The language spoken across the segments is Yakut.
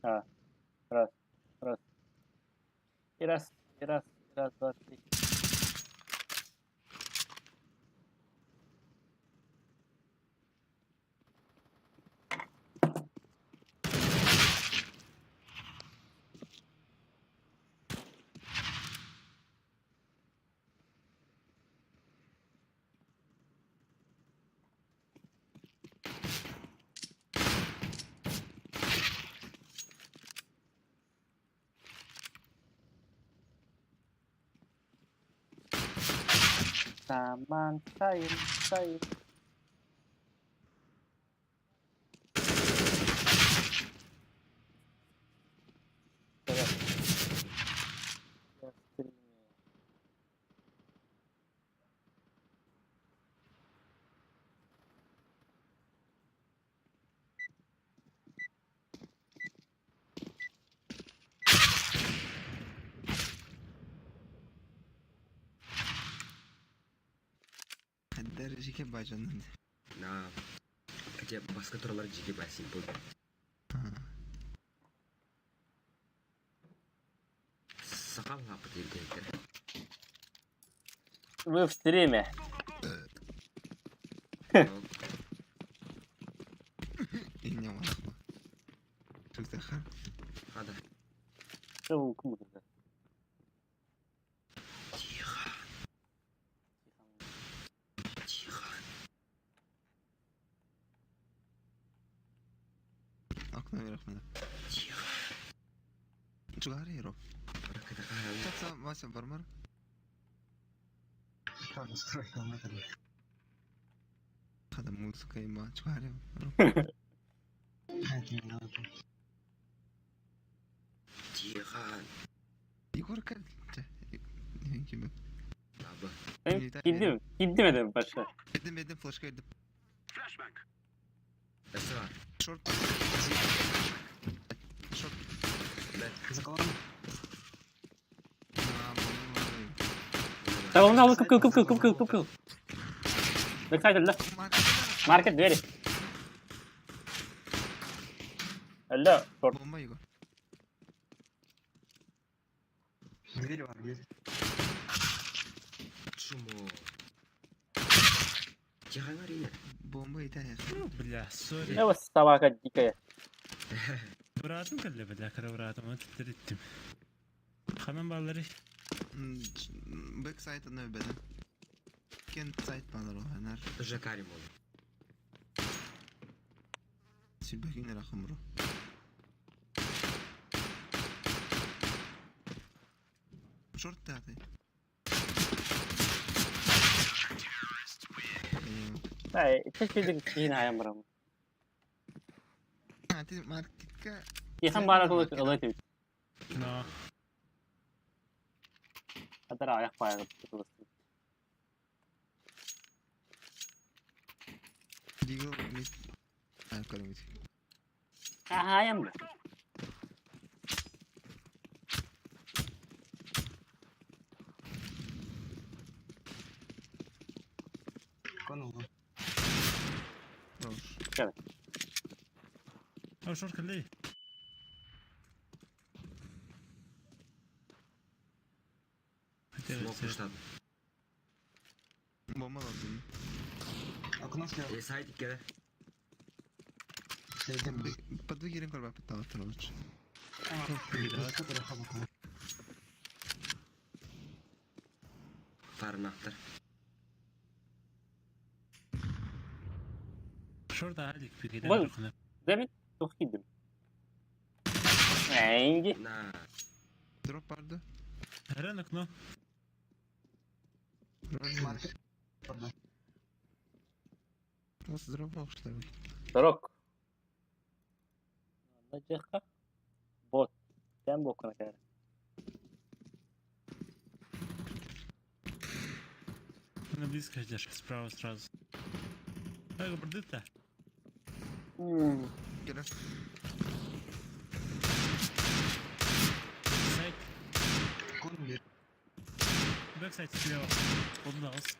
А, раз, раз. И раз, и раз, и раз, два, три. Саман сайын, сайын. Дәрежеге бажанын. На. Хотя басқа туралар жеке басин бұл. Сақал лапы деп Вы в стриме. Инне варахма. Түктахар. Хада. Что вы кому-то? Тихо. Тихо. Окно верхмена. Тихо. Чугари ро. Татса Вася бармар. Хада музыка има. Чугари ро. Тихо. Егор кал. Ким. Лабы. Кидим, кидим это большое. Эдем эдем флешка эдем. Эсва. Шорт. Шорт. Да, он дал, купил, купил, купил, купил. Бэксайд, да. Маркет двери. Алло, шорт. Бомба Егор. Дверь бар, дверь. Чумо. Тихо, Марина. Бомба итая. Ну, бля, сори. Я вот собака дикая. Братым кэллэ, бля, кыра братым, оны титтириттим. Ханан баллары. Бэксайд одной беда. Кент сайт балар ол. Уже карим ол. Сүлбәкин рахым ро. Шорт таты. Да, чуть-чуть киин хаям барам. А ты маркетка. Ихан бара кылык ылыт. Но. Атара аяк баягы. Дигл мид. А, көрмейді. Хаям. Конул. Хорош. О, шорт кэллэ. Смок штат. Бомба lazım. Окно слева. Е, сайт келе. Следим. Подвигерин корба пыталась лучше. Фарнақтар. Шорт алик бигеден Бол. рухна. Демит, тух кидим. Энги. На. Дроп барды. Рен окно. Маркет. Осы дроп оқыштар. Дорог. Жакка. Бот. Сен бокуна кайра. На близко идешь, справа сразу. Так, бардыта. Келе. Сайт. Конул. Бэксайт слева. Удался.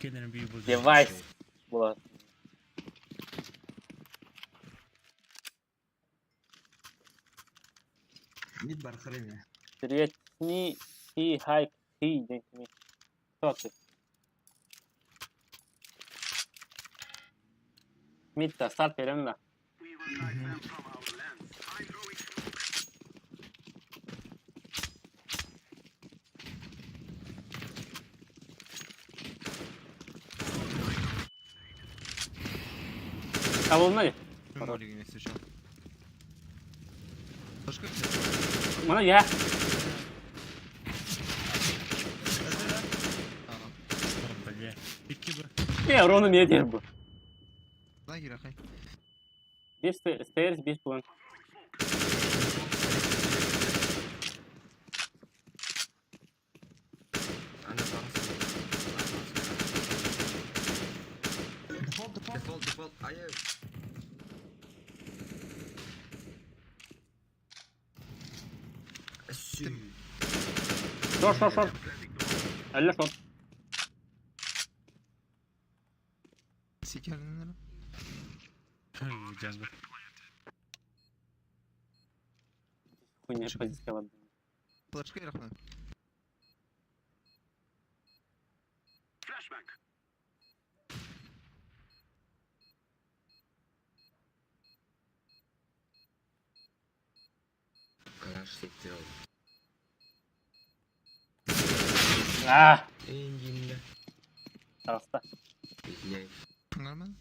Кенерин bir bozuyor. Девайс буолар. Мид бар хрыня. Привет, ни, хи, хай, хи, диэн кими. Кто ты? Митта, старт берем да. Табылына дии. Молик если что. Флешка Мана я. О, бля. Икки б. Не, ровно не дер бу. Лагерь, ахай. Bir stairs, bir puan. Ана сарысы. Дефолт, дефолт. Дефолт, дефолт. Ай, Сü. Short, short, short. Elle short. Sikerler. Жазба. Хуйня позиция ладно. Флешка ирахна. Калаш сектор. А, Энгинде. тарахта. Извиняюсь. Нормально?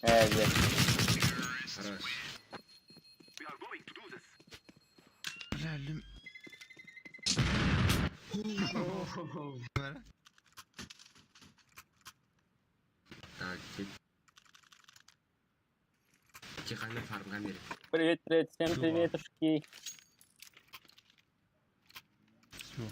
Evet. Хорош. Бля, лю... Нара? Так, тип. Тихо, фармга берип. Привет, привет, всем Чего? приветушки. Все.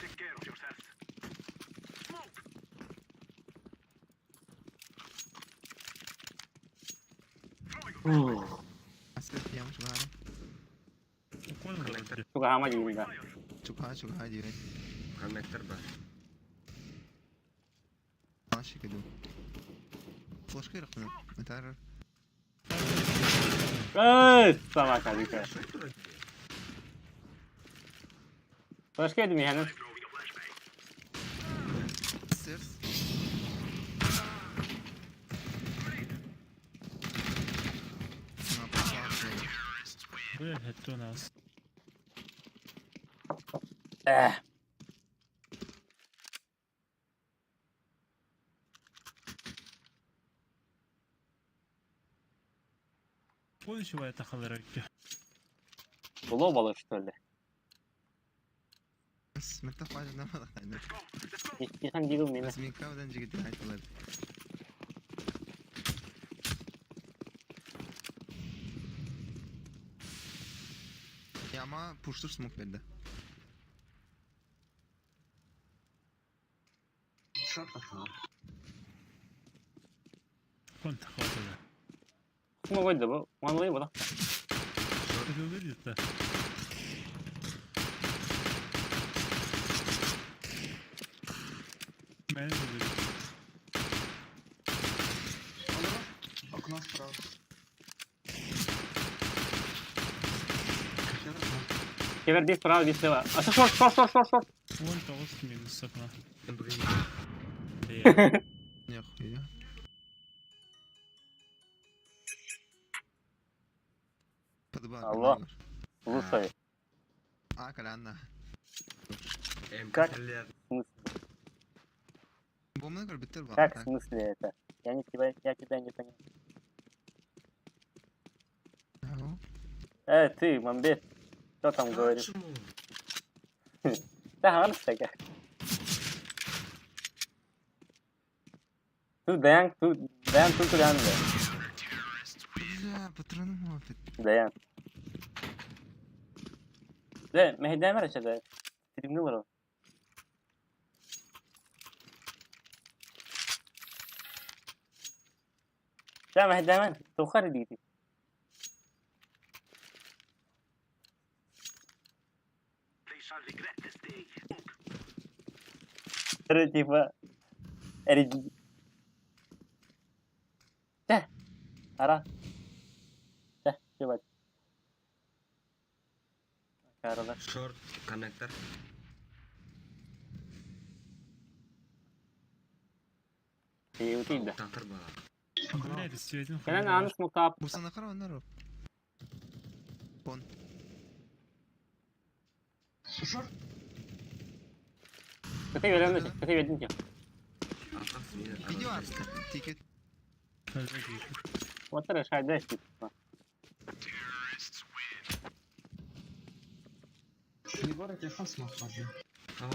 Асет ямыш бары. Укон было. Чугахама деймін да. Чука, чука, деймін. Коннектор бар. Алашик иду. Флешка ирахна. Это Эй, сама кадика. Флешка едім яны. Сырс. На, пошла, Бля, это у нас. Эх. Помнишь, это халера? Глобалы, что ли? Смертов важно, Тихан дигл мені. Бas min жігіт айтылар. Яма пуштур смок берді. Шорт пошел. Кон тахватыда. Кім қойды бұл? Ван бұл. Это выглядит-то. Мен выглядит. Окно справа. Кевер, Кевер 5 право, 5 лево. А шорт, шорт, шорт, шорт, шорт. Вон тоғыз минус окна. Блин. Да. Нихуя. Подбал. Алло. Слушай, А, коляна. Как? Лет. в смысле? Бомбы көрбіттер бар. Как в смысле это? Я не тебя, я тебя не понимаю. Э, ты, Мамбет, что там говоришь? Почему? Да, такая. Тут Даян, тут Даян, тут Даян, да. Бля, патроны мопед. Даян. Да, мехдемер еще да. Стримнуло. Да, мехдемер, тухар дити. Типа эрги Чэ, ара. Чэ, ебать. Каралар. Short connector. Тиийдэ. Тахтар баар. Бля, светин Кэлэн ааны смоктаап. Бу санакара оннор. Шорт. Кытай беремде, кытай бердим ki. Алқас мені Видео тикет. Отыр шайда işit. Егор, телефон смог ладно. Аа,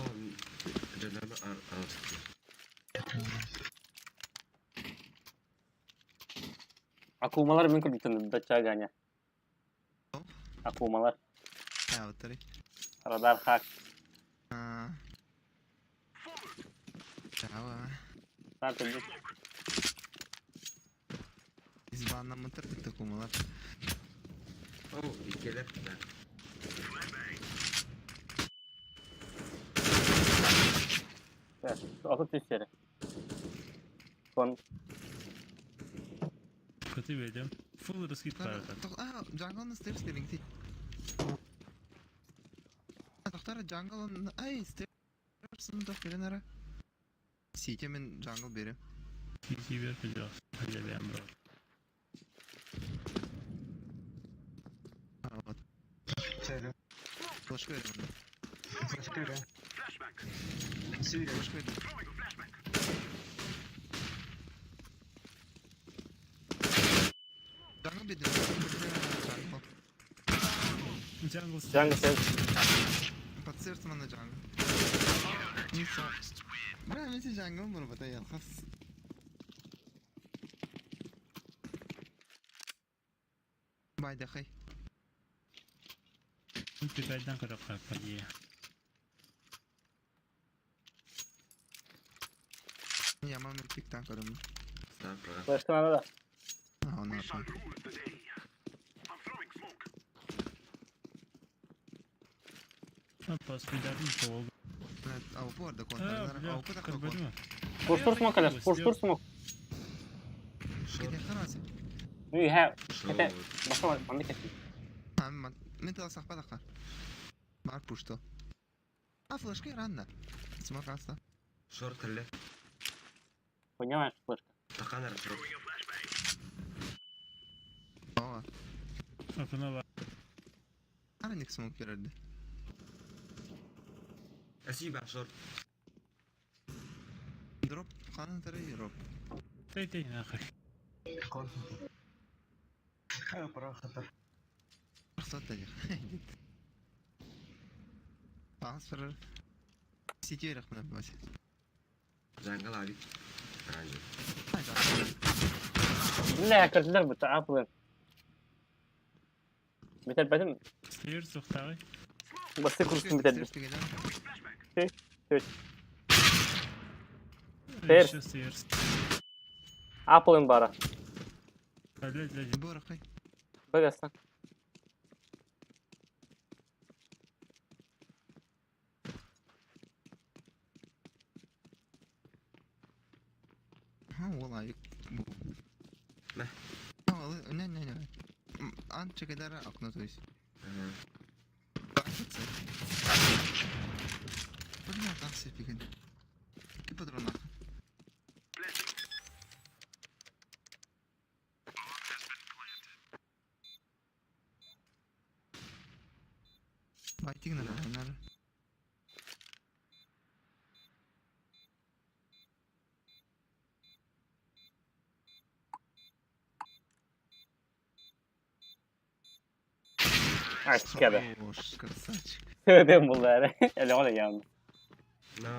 жанарма араласты. Акумалар мен күлдүтүн дача ганя. Акумалар. Я отыр. Радар хак. Аа. Чао. Старт edip. Избанна мытыр тыкты кумалар. Оо, иккелер. Ото түстері. Кон Көтү бердим. Full раскид баратар. Аа, jungle stairs бериң ти. Тоқтар jungle ай stairs тох берен ара. Сите мен jungle берем. Сити бер пожалуйста. Бля, бля, бро. Вот. Царю. Флешка берем. Флешка берем. Сирия. Флешка берем. Jungle бердим. Jungle. Jungle. Jungle sen. Под сердцем на jungle. Ниса. Бля, мен сен jungle мұры бата ялхас. Байда хай. Пикайдан көрөп калып Я мамы пиктан көрөм. Снайпер. Флешка надо да. А, он нашел. Паспидарым сол. Ауп бар да А, контр. бля, Ауп да кон. көрбөдүм. Пуштур смок эле, пуштур смок. Кеде харасы. Ну, хэ. Short. Баша манды кетти. А, мен тала сақпа да Бар пушто. А, флешка ранна. Смок аста. Short кілі. Понимаешь, флешка. Тақанар short. Ова. Окно бар. Ара ник смок берерди. Әсі бар short. Дроп қанын тары дроп. Тей тей нахуй. Кон. Хай, пора хатар. Рұқсат да жоқ. Пас бір. Сити берек мына бәсе. Jungle абик. Ранжы. Бля, кірділер бұта апылын. Битер бәдім, Стейр суқтагы. басы курсын битер. Стейр. Еще стейр. Апылын бара. Бля, бля, Бора қай. Бөгәстан. Ха, ол авик. Мә. А, ол, не, не, не. Ан чекедара окно, то есть. Кажется. Бля, там все пиген. Ки патронах. Байтиг на надо. Ай, кәбе. Хорош, красавчик. Сөдем бұл әрі. Әлі олай яғын. No.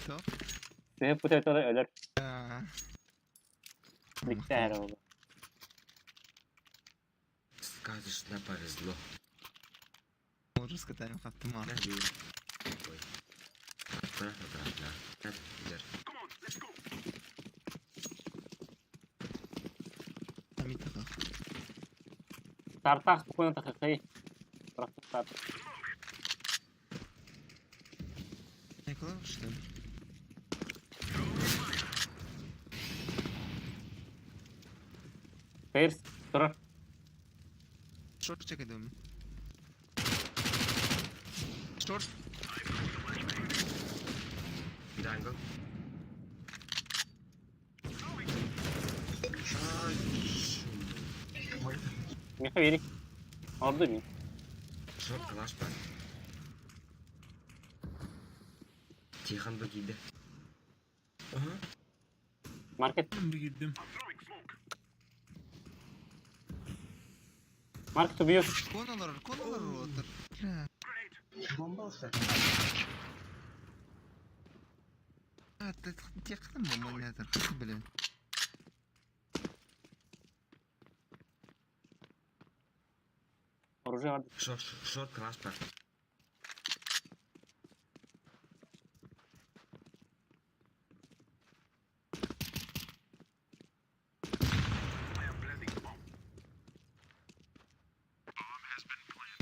Топ. Сені пұтайтары өлер. А, Бікті әрі oldu. Сказочно повезло. Можешь скатаем хаптыма. Не бил. Ой. Аккуратно, аккуратно. Нет, держ. Амитаха. Тартақ спокойно тақықай. Просто старт. Николай, что ли? Stairs. Турар. Short чекайдым. Short. Jungle. Миха бери. Орду мин. Short калаш бар. Тихон бу киирдэ. Ага. Маркет. Киирдим. Маркет убью. Кон олорор, кон олорор отыр. Бля. Бомба устар. А, ты тиякытым бомба блин. Оружие бар. Short, short калаш бар.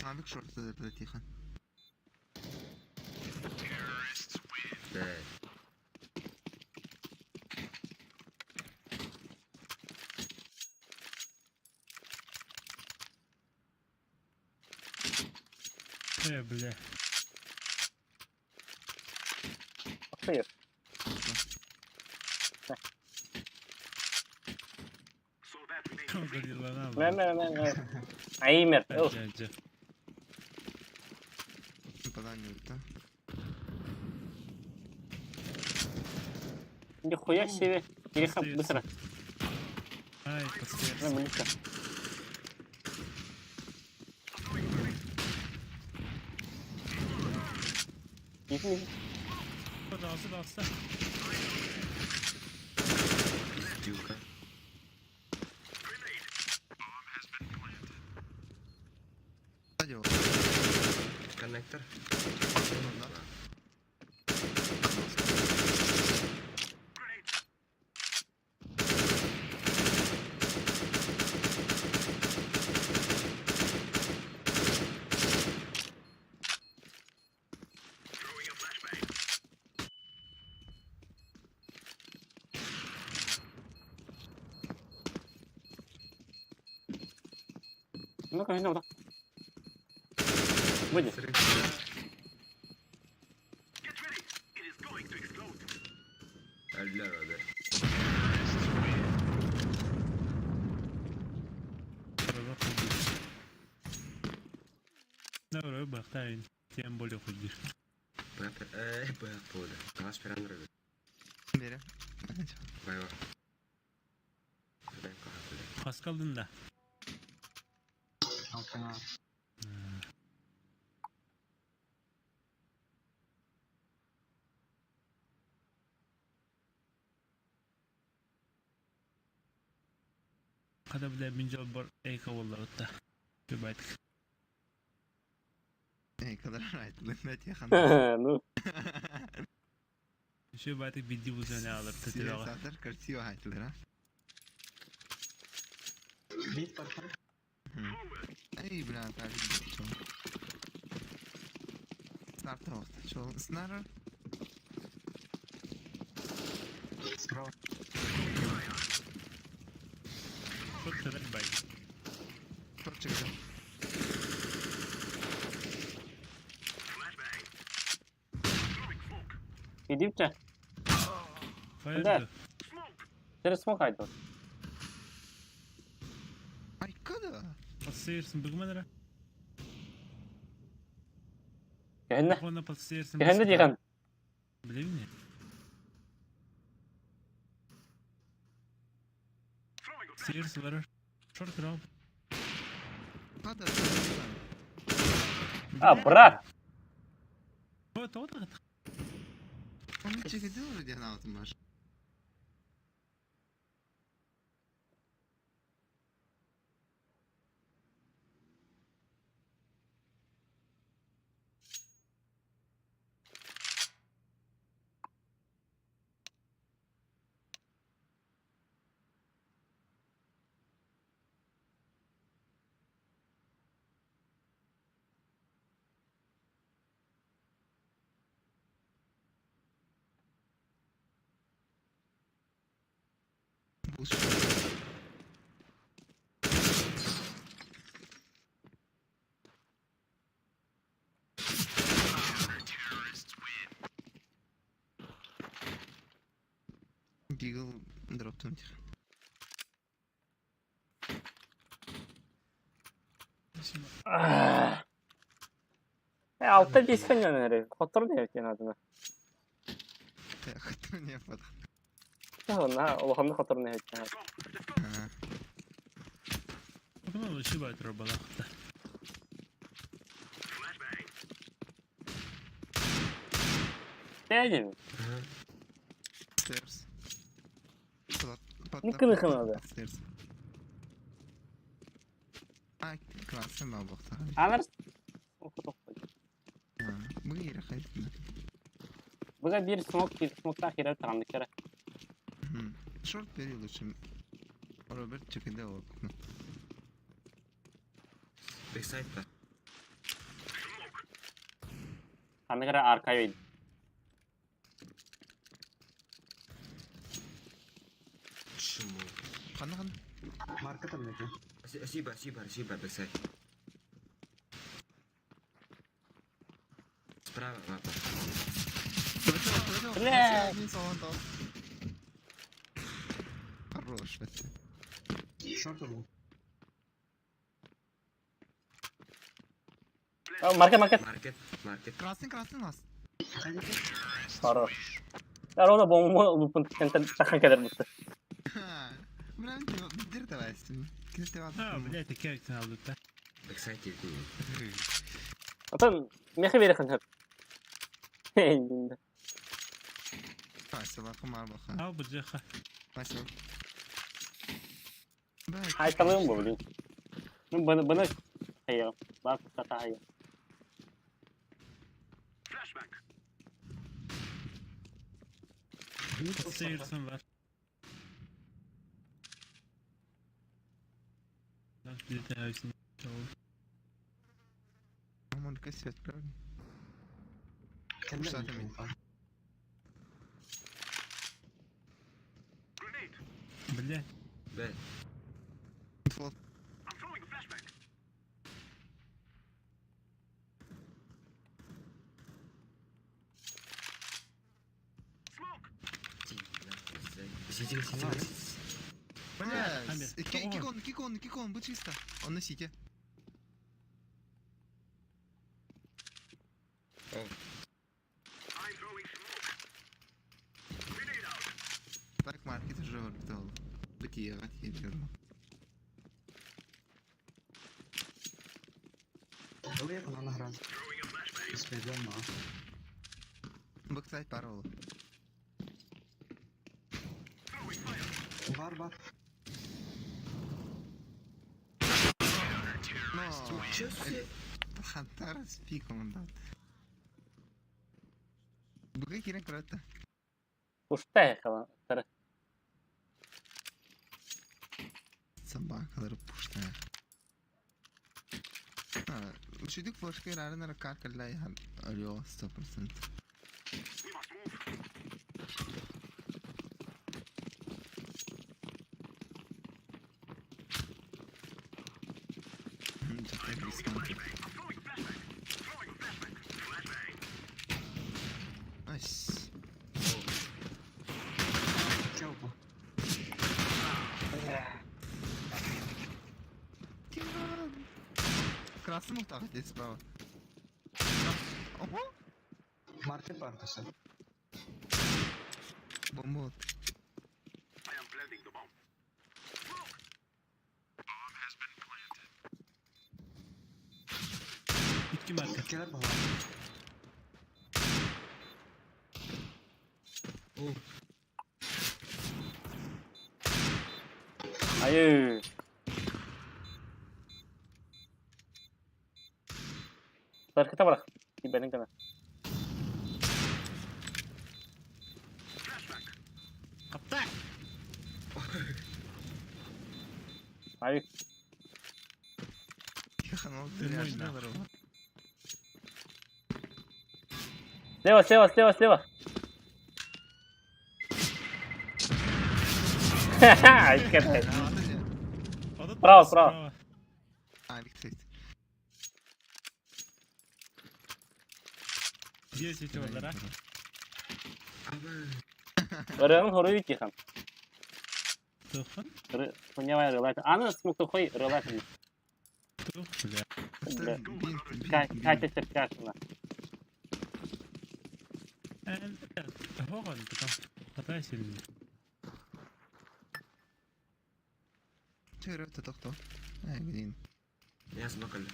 Авик short бля, Тихон. Да. Э, бля. Stairs. Мэ мэ мэ мэ. Аймер. Ыл. Дьэ, Попадание да? Нихуя себе. Ириха, быстро. Ай, На подстairs. близко. Иди, иди. Пожалуйста, пожалуйста. Пиздюка. Сзади его. Коннектор. Да. Ну-ка, ну да. Выйди. Öldüler öldü. Добро, бахтайн. Тем более хуйдир. Б болды. Калаш берен Бери. Бай Ben kaha Паскалдın да. Алтына. Kada бля минжал бар эйка боллар отта. Көбайтык. Эй, kadar right. Бля, Тихон. Ну, Шөбайтык бидди бузаны алып тетелага. Сатар красиво айтылыр, а? Бит паркур. Эй, бля, так, чё? Снар тост. Чё, снар? Справа. Шот терек бай. Шорт чыгды. иди в тебя. Фаерды. Через смок айду. Ай, када? Подстairsın бүгмәнәре. Кәһенне. Хона подстairsın. Кәһенне дигән. Билемин. Stairs бар. Шорт крау. Када? А, брат. Вот вот вот. Он чыгды вроде на вот маш. Дигл дроптум тихо. Алта биэс ханньан эрэ хотторон эбит наадана. Хотторон эппат. Наһаа улаханнык хотторон эбит. Ну, шибай турбалаахта. Дядя. Stairs. Ну, кыныхынады. Stairs. А, классно буолбахта. Анар. Быйра хайытна. Быга биир смок биир смоктаах киирэр таҕанныктара. Шорт бери лучше. Роберт чекеде ол. Бэксайд ба. Ханнык эрэ аркай Чему? Ханна ханна. Марка там эти. Спасибо, спасибо, спасибо, backsite. Справа, лапа. Бля. Хорош, вообще. Шорт был. Маркет, маркет. Маркет, маркет. Красный, красный нас. Хорош. Ровно бомба лупун тахан кэлэр бутта. Бля, дир давай. А, блядь, такие алды. Backsite диэтин. Отон мехе бере ханхап. Спасибо, кумар баха. А, бу жаха. Спасибо. Айталым бу, блин. Ну, баны баны хайа. Бар ката хайа. Сейрсен бар. Где-то Мамонка свет, правильно? Кэллэ. Бля. Б. Флот. Сиди, сиди, Бля, кикон, кикон, кикон, будь чисто. Он на сите. Так, маркет уже вырвал. Бытие, бытие, Ылыйа наград. Спайдем, Backsite пароль. Бар, бар. Но... Хантара с пиком, да. Бугай кирен круто. Уштай хала. Собака, пуштая. Шүдүк флешка ирарын каркалла алё 100%. Nice. Чего? Красный мухтар здесь справа. Ого! Маркет бар туса. Бомбот. Икки маркет. Кэлэр была. Айы. Таркета барах. Ибенин гана. Капта! Айы. Тихо, ну Ты мой зря нахуй. Слева, слева, слева, слева. Ха-ха, иккетай. Справа, справа. А, Виктор. Здесь эти удара. Ырыгын хоруй тихан. Туоххун? Хуйнявай релайт. Аны смоктухой релайт. Туох, бля. Бля. Бин, бин, Катя бин. Черкашина. Хоҕон, потом. Хата сильный. Чэ, тохто. Ай, блин. Я смокали.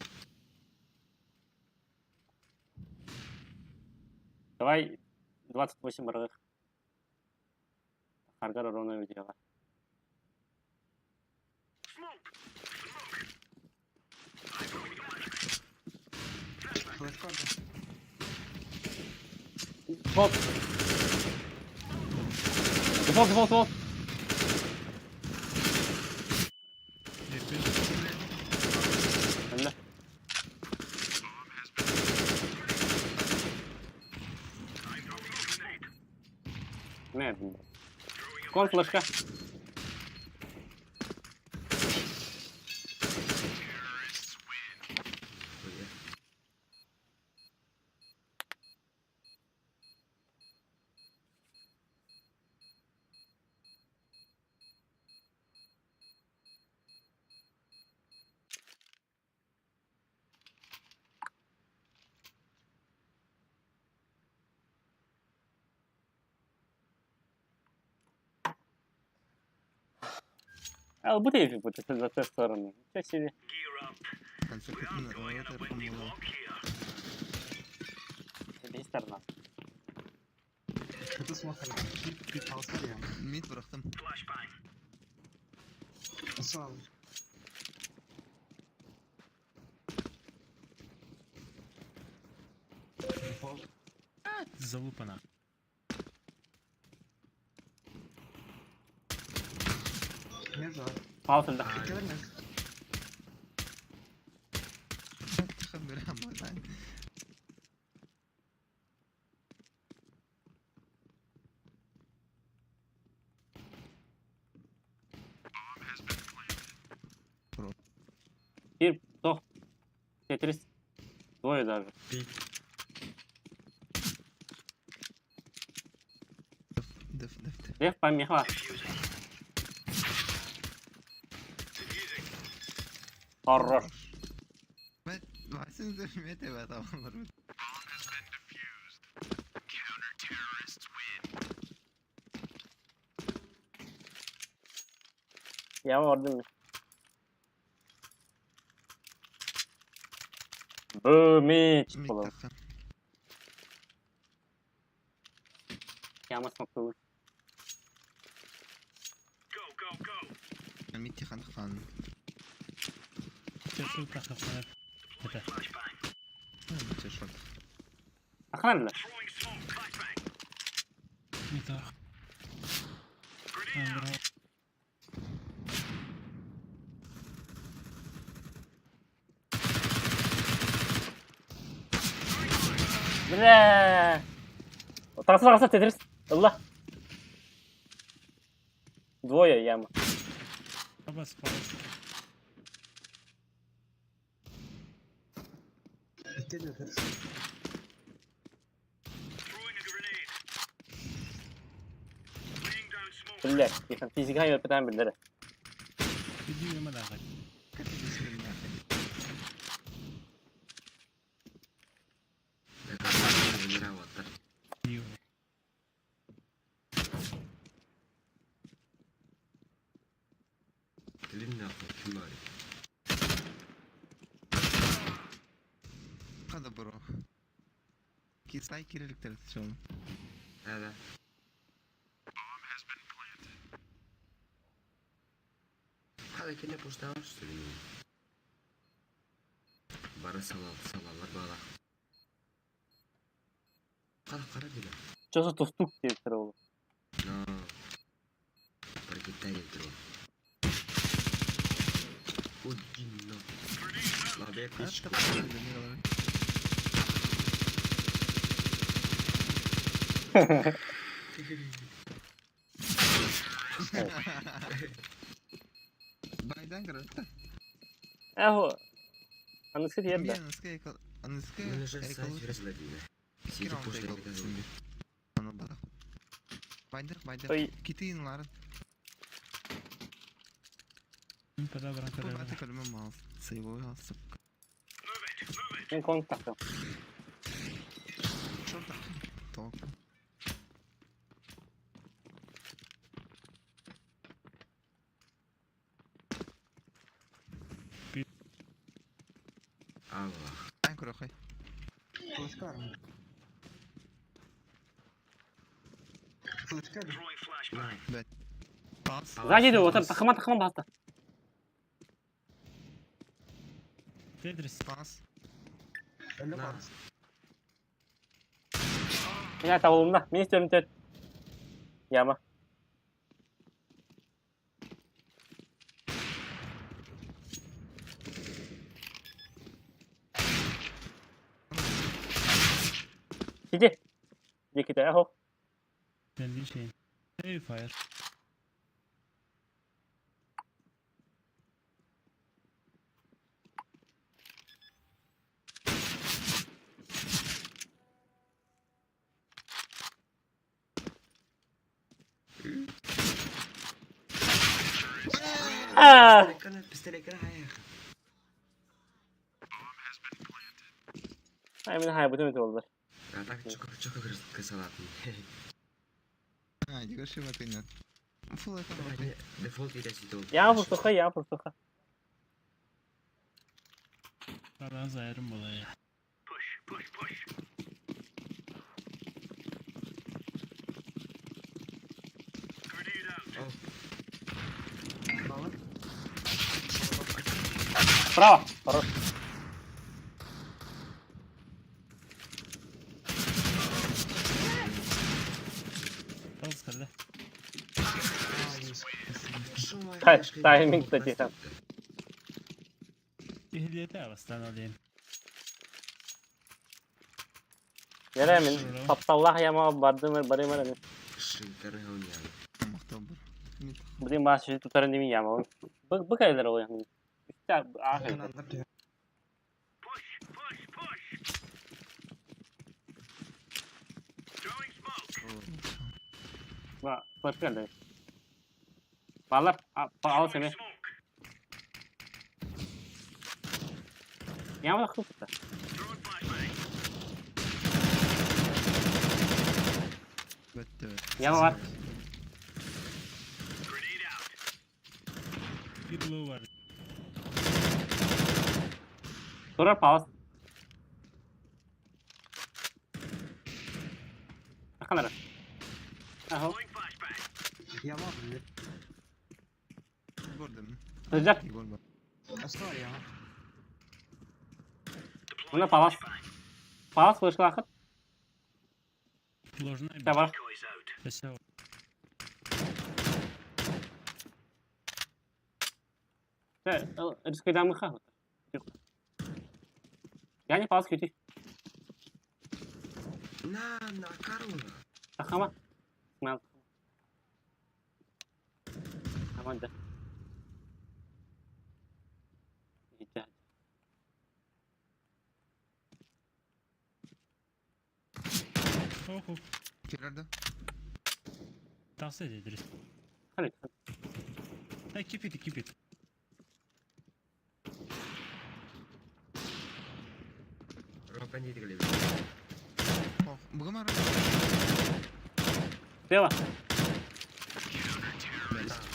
Давай 28 рых. Харгар ровно дело. Флешка орда. Дефолт. Дефолт, дефолт, дефолт. Önde. Ne yapayım? Кон флешка. Хуя. А bu değil bu за стороны. Ничего себе. Bir сторона. Это смокали. Алса я. Mid bıraktım. Sağ ol. Дефолт. Залупа нахуй. Между. Altında. Görmez. Тихо, бля, Bir, doch. Tetris. Двое даже. Деф, деф, деф. Деф помеха. Хорош. Ben sizin de evet tamamlar. Я орден. Бумич. Mid takım. Яма смокту. Mid тихан хан. Часу тахапнар. Это. Че шорт. Охрана. Не то. Андро. Бля. Тараса, тараса, Тетрис. Allah. Двое яма. Оба спалось. İki de Бля, тихо, физика я питаем биллere. Иди ема нахуй. Bismillah. Ю. Длинный нахуй, кимари. Hadi bro. Ki say kirilik şunu. Да, да. Hadi кene poşta var söyleyeyim. Бара салал, салалар бала. Кара кара диле. Что за тустук тебе ол? Но. Прокитай тру. Одино. Лабе пичку. Baydan kırıldı. Эхо. Анысы yerде. Анысы Мен уже сайт разладили. Сиди пошта Аны бара. Байдар, байдар. Ой. Китин ларын. Мин пода баран Бу көрөбүн. баты көлүмэ мал. Сейвой алсып. Мен конг тахтым. Шорт Ток. Allah. Эн көрөхөй. Флешка армия. Флешка армия. Пас. Сзади иду, вот тахыма тахыма баста. Тетрис. Пас. Әлі На. бар. Меня табылымда. Мен истерим төрт. Яма. Сиди. Диките, ахо. Geldiği şeyin. Hey fire. А! Пистолет хайах. Ay мен хай бүтүн болдур. А так çok çok kısalatın. А, Егор Шиватынет. Фул это вот. Default idesi oldu. Яма пустуха, яма пустуха. Ben zayarım olayı. Бала. Право. Хорош. Палыз кырды. Timing da Cihan. Ehliyeti arasından alayım. Yere мен тапталлах яма бардым барым мен. Şınkara oynayalım. Мактабыр. Бүгін бас жүз тұтарын демей яма. Бұл бұл кайлар ол яғни. Үсті ахыр. Каналдар түйе. Ба, флешка Балар, ал сені. Яма хупта. Бетте. Яма бар. Bir low var. Тура палас. Ақанара. Ахо. Яма білет. Гордым. Сыжар. Егор бар. Асар яма. Мына палас. Палас флешка ақыт. Ложная Та бар. Все. Рискайдамы ха. Я не палас күти. На на karuna. Тахама. Смел. Аманда. Иджа. Oku. Кирарда. Tavsiye ederiz. Хали. Ha keep it keep it. Ropen yedi galiba. Ох, бугамар. Бела.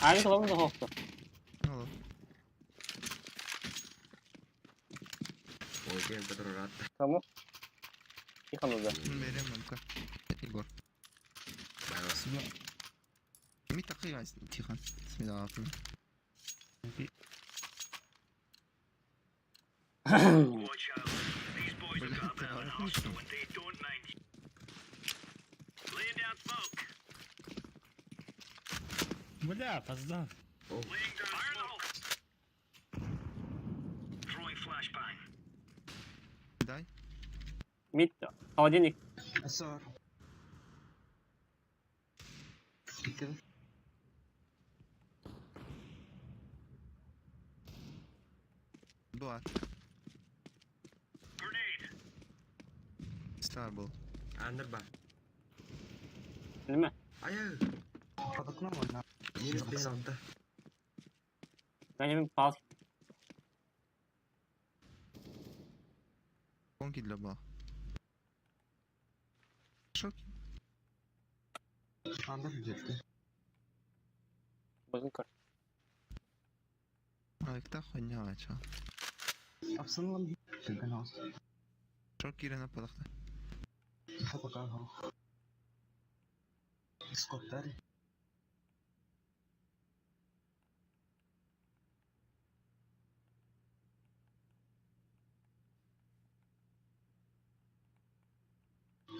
Ай, главное хохто. Алло. Oy benim kadar rahat. Кому? Тихо нужно. Берем мамка. Егор. Bay bay. Ми такый Тихон. Смело. Блядь, ты хороший. Бля, опоздал. Oh. Дай. Мид, холодильник. Асар. Bitti. Бар. Старбол. Andır bak. Білме. Ay Падокна можно. Yunus beni aldı. Bence bir pas. Конки для бах. Шоки. Анда билетти. Bakın kör. Ayakta хуйня ача. Апсанлам. Түгэн аас. Шок кирена падахта. Хапака ха. Скоттар.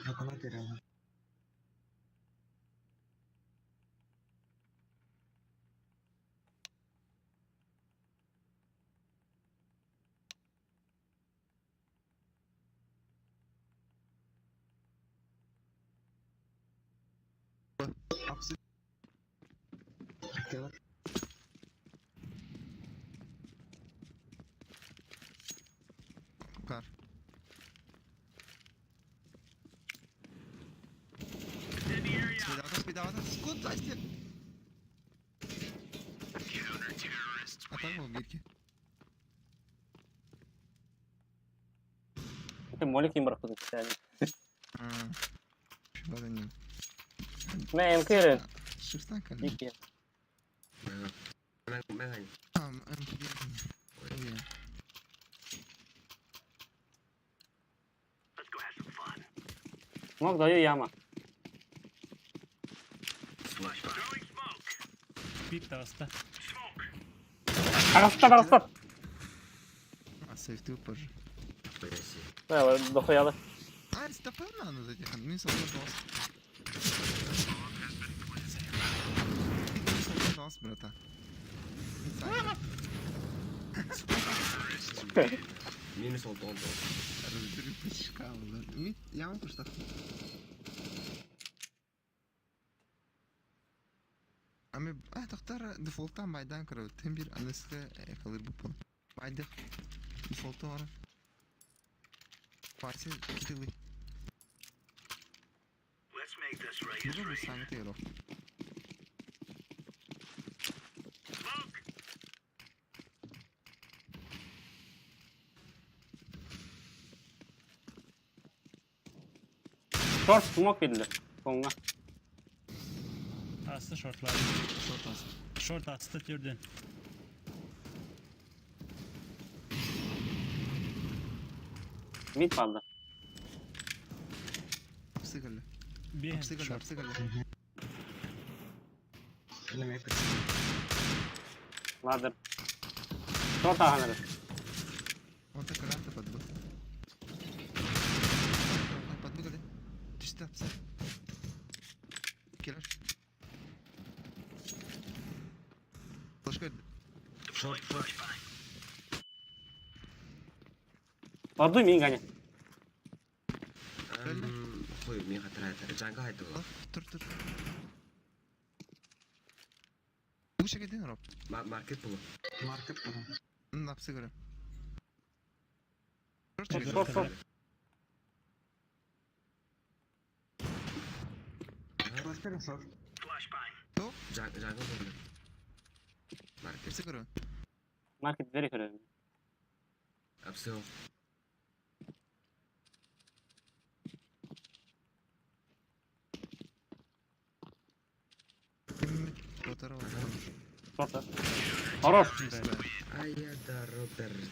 Хапана дэрэ. Апсы. Кэлэр. Кар. Спидавата, спидавата, скут, здрасте! А так был бирки. Molly kim bıraktı yani. Şu Ne MK Шестан калли. Дикие. Мен мен А, МК. Смог даю яма. Бит таста. Тараста, тараста. А, сейф ты позже. Подожди. Да, дохуя. А, стопэ на ну этих, минус один дос. Минус один дос, брата. Минус oldu oldu. Разбери пучка, Мид, я вам пушта. Ами, а, тохтар дефолттан майдан көрө. Тем бир анысы калыр бу. Майдых. Дефолту ара. Парси китили. Бу бу саңты йорок. Short smoke bildi. Sonuna. Астı шортлар. Шорт ас. Шорт асты түрден. Mid kaldı. Апсы калли. Бен Апсы калли, шорт. апсы калли. Неме Ladder. Short ahanları. Онта каранта подбу. Подбу калли. Түштү апсы. Келер. Флешка Шорт шорт. Орду мин гоня. Хуй, мен хатырайт. Жанга хайды була. Тур тур. Бу шегеден роб. Маркет була. Маркет була. Апсы көрө. Шорт, шорт, шорт. Флешка шорт. Жанга була. Маркет. Апсы көрө. Market veri көрөм. Апсы. Short. Хорош. Ай я да Роберт.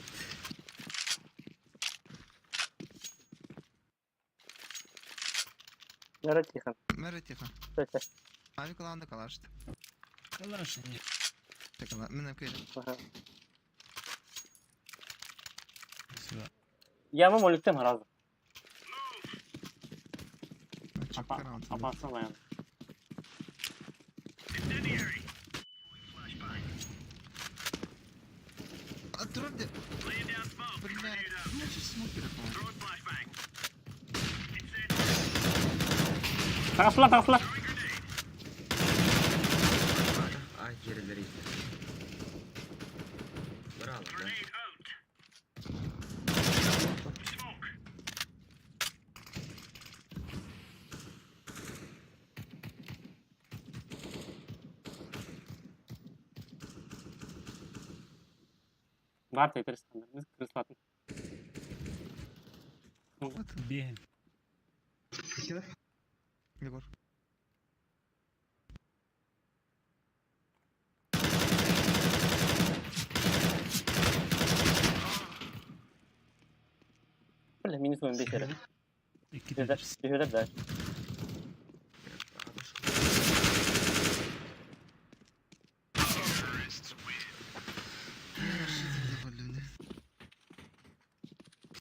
Нere тихо. Мере тихо. Тихо. Ави каланда калашт. Калаш не. Чекала, мен кеде. Сюда. Яма моликтем харазы. Чаккаран. Апасына dayan. А турде. Блядь, ну что смокер по. Tarafla tarafla. Ай gerileri izle. Bravo да. Бар Тетрис. Крыслатын. Биэһин. Икки. Егор. Бля, минус 15 эрэ. Икки Үһүлэр, Тетрис. үһүлэр да.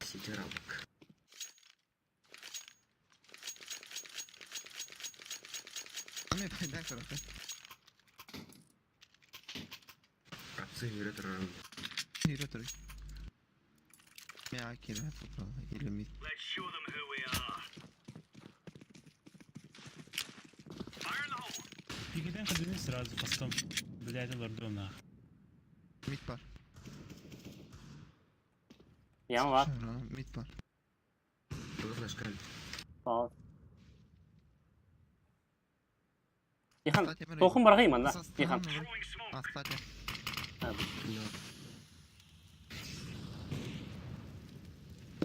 Сидералык. Ами пайдан көрөтө. Апсы yürü турарым. Yürü otur. Я кире или мид. Иккитен кадыны сразу постом. Блядь, олордум нах. Мид бар. Яма бар. Мид бар. Тугыз көл. Саа. Ихан, тохун баргай манна. Ихан. Астатя.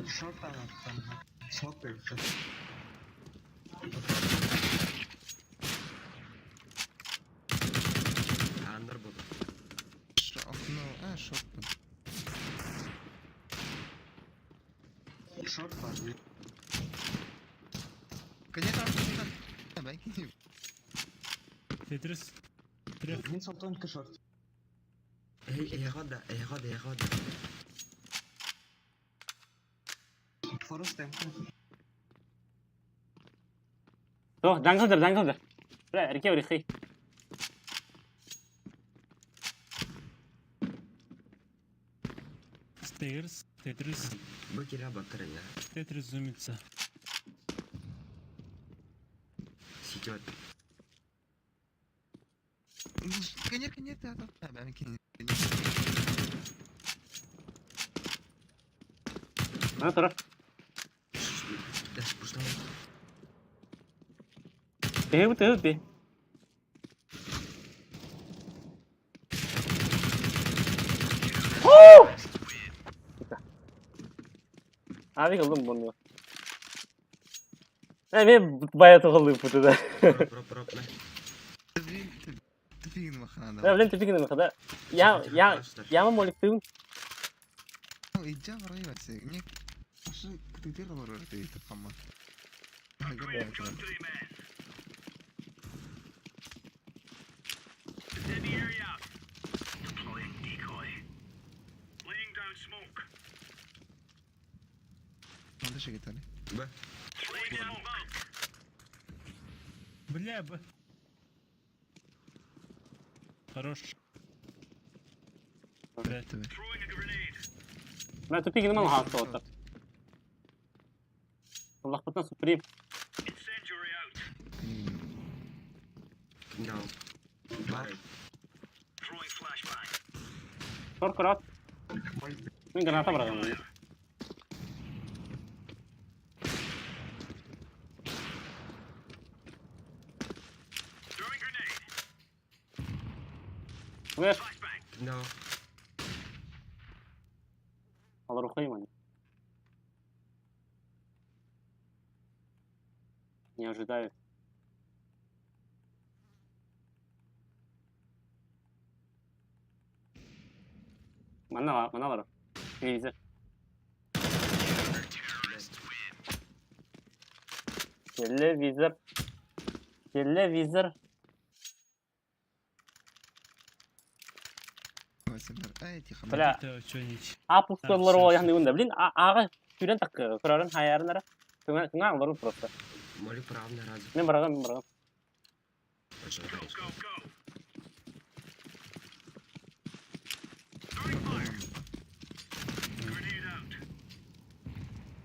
Шорт там. Смок появился. Андер буду. Окно, а, шорт. Шорт бар. Конечно, там. Бай. Тетрис. Трех. Мин солтон шорт. Эй, эй, года, эй, года, эй, года. Форест темп. Тох, даңгылдыр, даңгылдыр. Бля, эрке урихи. Стейрс. Тетрис. Бу кире баттыр я. Тетрис зумится. Сидет. Конечно, конечно, да. Бай, кире. Мана турар. Даш пушта. Тыгы тыгы ти. Ави кылдым буну. Э, мен бая тоғылдым путуда. Проп, проп, проп. Тыфигин махана. Э, блин, тупигин махада. Я, я, я молик тыгын. Иджа барай ватсы. Не. Ашы күтүтер бар ты тапама. Надо же гитаре. Б. Бля, б. Хорош. Блядь. Тебе. Мен тупигин мал хаста оттар. Аллах бутна суприм. No. Бар. Тор курат. Молик. Мен граната барагам. Веш, No. алар ухайман. Не ожидаю. Манна, манна бар. Телевизор. Телевизор. Телевизор. Ай, тихо. Бля. Это что-нибудь. А пустолар всё, ол яхны унда. Блин, ага түрен так көрөрөн хаярынара. Туңа туңа алар просто. Молик правда разу. Мен барагам, мен барагам. Очень хорошо.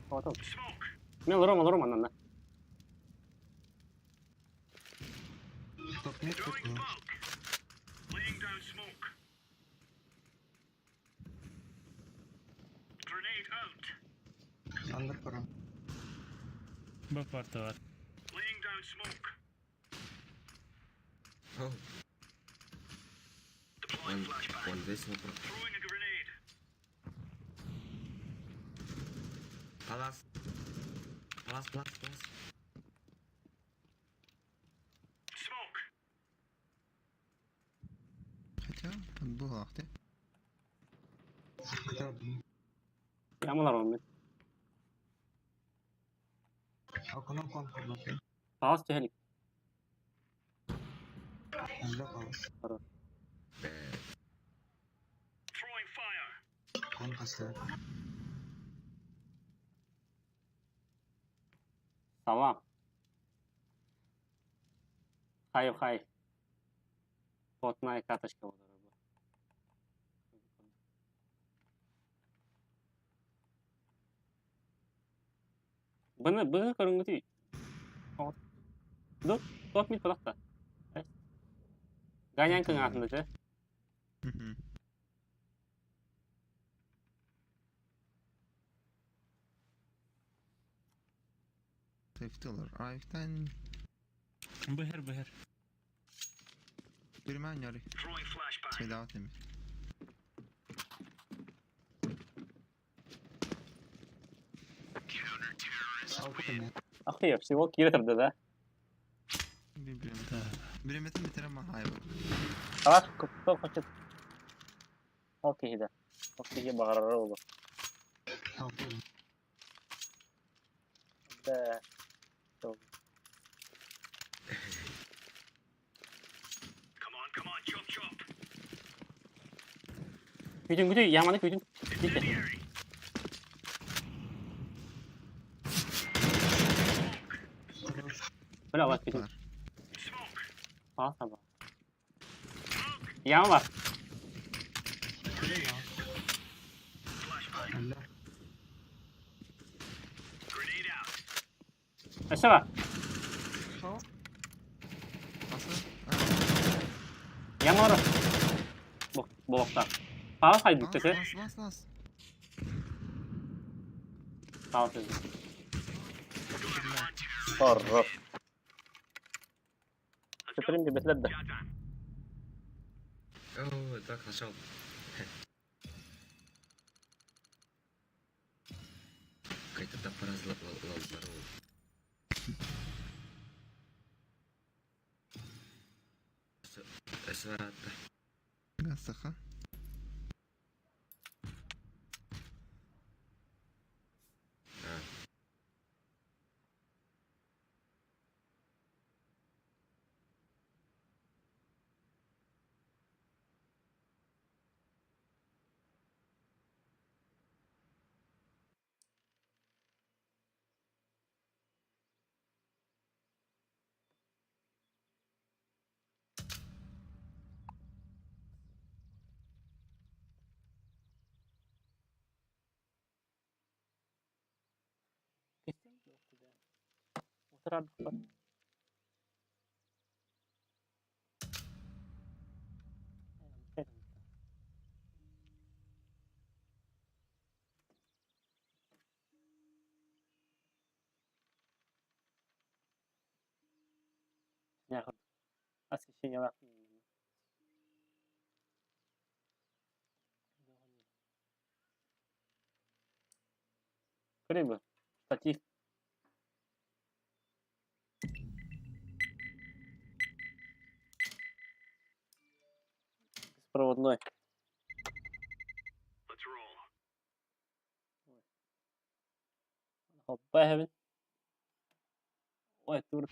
Отол. Мен олором, олором анан. Топ мид, топ мид. Андер көрөм. Б парта бар. О. Он, он весь вопрос. Палас. Палас, палас, палас. Хотя, быһаах дии. Ямалар он. Окно контур. Палас түһэлик. Үлэ палас. Б. Кон касса. Салам. Хай хай. Потная карточка болар бу. Быны быһы көрүҥҥүтүй. Ду, топ мид палахта. Ганян кыҥаатында чэ. Мгм. Сейфтилер. Айктан Быһар быһар. Бирман яри. Смедават эми. Алты Ахуя, всего киирэ турда да. Бириметин. Да. Бириметин битере махайбы. Алаш кто хочет. Ол киһи да. Ол киһи баҕарара ол. Алты. Да. Күүтүн күтү, яманы күүтүн. Дикке. Бля, алаш күүтүн. Бар. Aa tamam. Yama var. Үлэ. Aşağı var. Асы. Yama var. Bok, bokta. Палас хайдык Лас, төсө. лас, лас, лас. Палас хайдык. Хоррор. Стрим бетлер да. О, так, нашел. Какая-то топора здорово. Сварата. Гасаха. А. Утырар. Көрейін бе? Штатив. Беспроводной. Hoppa heaven. Ой, тур.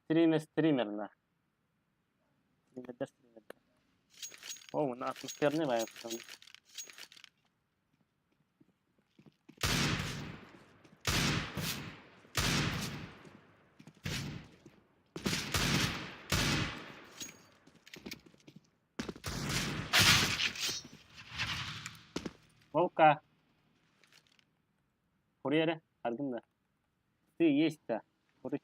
Стример, стример, на. Стример, стример. О, на атмосферный вайб там. Волка. Курьеры, аргында. Ты есть-то. Кури.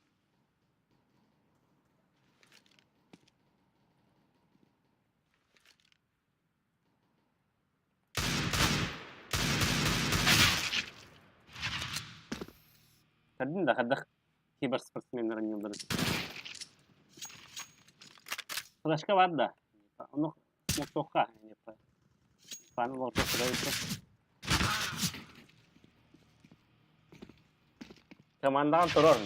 Көрдүн да хадах киберспортсменнер ньылдыр. Флешка бар да. Ону Смоктуохха. Паны олорто Командаҕын турар.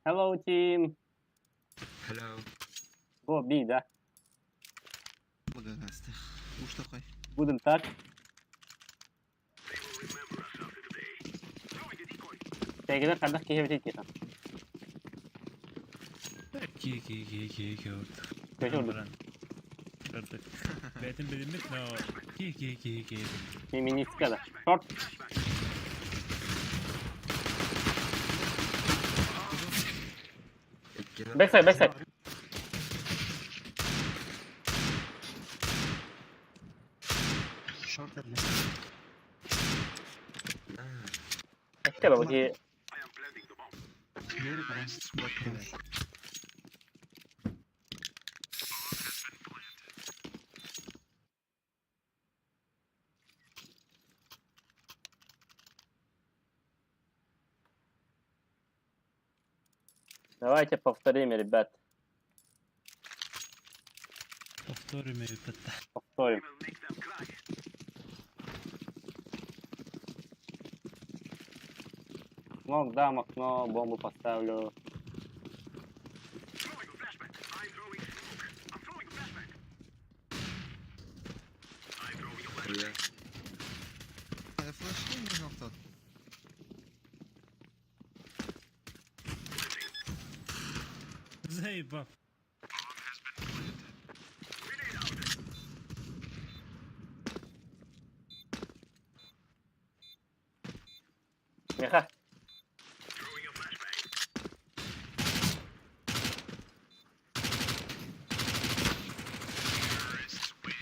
Hello team. Hello. Go B, да? Благогастых. Уж такой. Будем так. Тегелер хардах киһи битит киһи. Ки ки ки ки ки ордук. Köşe ordu. Ордук. Бәйтін білінмет, но ки ки ки ки. Feministka да. Short. Backside, backside. Short эле. Эшке бу ки Бери баран. Давайте повторим, ребят. Повторим это. Повторим. Смок дам окно, бомбу поставлю. Хуя. А флешки не знал тот. Заебав. Меха.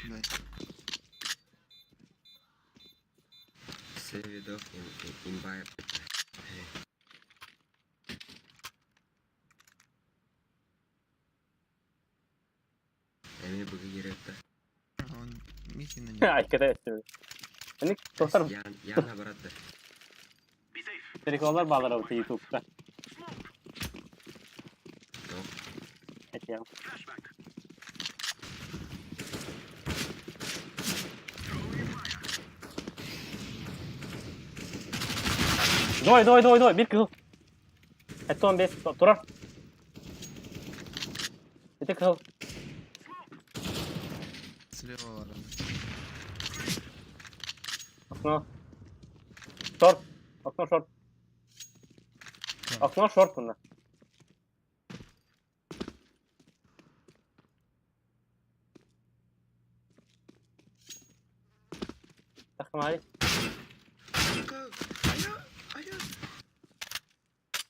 Да. Save it off in in by. Эми бүгүн кириэхтэ. Он миссия на нем. Ай, кете Они достар Ян Яна баратты. приколлар балар bu YouTube'da. Yok. Evet ya. Дой, дой, дой, дой, bir kıl. Et 15 турар. Эти кыл. Слева ворона. Окно. Шорт. Окно шорт. Окно шорт мында. Тахмали.